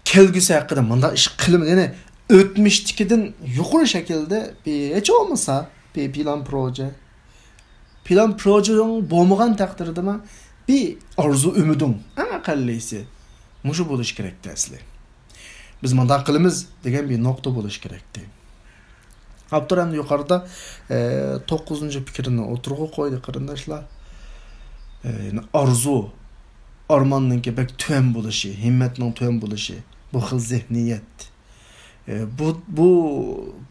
كەلگۈسى ھەققىدە مۇنداق ئىش قىلىمىز، يەنى ئۆتمۈشتىكىدىن يۇقىرى شەكىلدە بىر، ھېچ بولمىسا بىر پىلان پروژە. پىلان پروژىنىڭ بولمىغان تەقدىردىمۇ بىر ئارزۇ ئۈمىدىڭ، ئەڭ ئەقەللىسى مۇشۇ بولۇشى كېرەكتى ئەسلى. بىز مۇنداق قىلىمىز دېگەن بىر نۇقتا بولۇشى كېرەكتى. ئاپتور ئەمدى يۇقىرىدا، ئە، توققۇزىنچى پىكرىنى ئوتتۇرىغا قويدى، قېرىنداشلار. ئە، يەنى ئارزۇ، ئارماننىڭكى بەك تۆۋەن بولۇشى، ھىممەتنىڭ تۆۋەن بولۇشى، بۇ خىل زېھنىيەت. ئە، بۇ، بۇ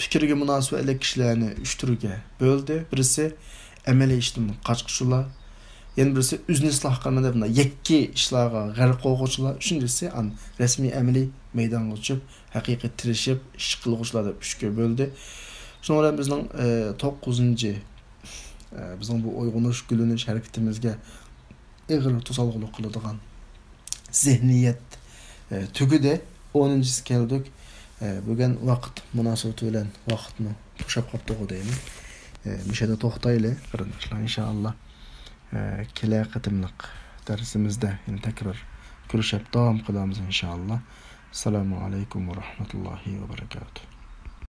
پىكىرگە مۇناسىۋەتلىك كىشىلەرنى ئۈچ تۈرگە بۆلدى. بىرسى ئەمەلىي ئىشتىن قاچقۇچىلار، يەنە بىرسى ئۆزىنى ئىسلاھ قىلىمەن دەپ مۇنداق يەككە ئىشلارغا غەرق بولغۇچىلار. ئۈچىنچىسى ئان رەسمىي ئەمەلىي مەيدانغا چۈشۈپ، ھەقىقىي تىرىشىپ ئىش قىلغۇچىلار دەپ ئۈچكە بۆلدى. شۇنىڭ بىلەن بىزنىڭ، ئە، توققۇزىنچى، ئە، بىزنىڭ بۇ ئويغىنىش، گۈللىنىش ھەرىكىتىمىزگە ئېغىر توسالغۇلۇق قىلىدىغان زېھنىيەت، ئە، تۈگىدى. ئونىنچىسى كەلدۇق. ئە، بۈگۈن ۋاقىت مۇناسىۋىتى بىلەن ۋاقىتمۇ توشاپ قاپتۇغۇ دەيمەن. ئە، مۇشۇ يەردە توختايلى، قېرىنداشلار. ئىنشائاللا، ئە، كېلەر قېتىملىق دەرسىمىزدە يەنە تەكرار كۆرۈشۈپ داۋام قىلىمىز، ئىنشائاللا. ئەسسالامۇ ئەلەيكۇم ۋە رەھمەتۇللاھى ۋە بەرەكاتۇھ.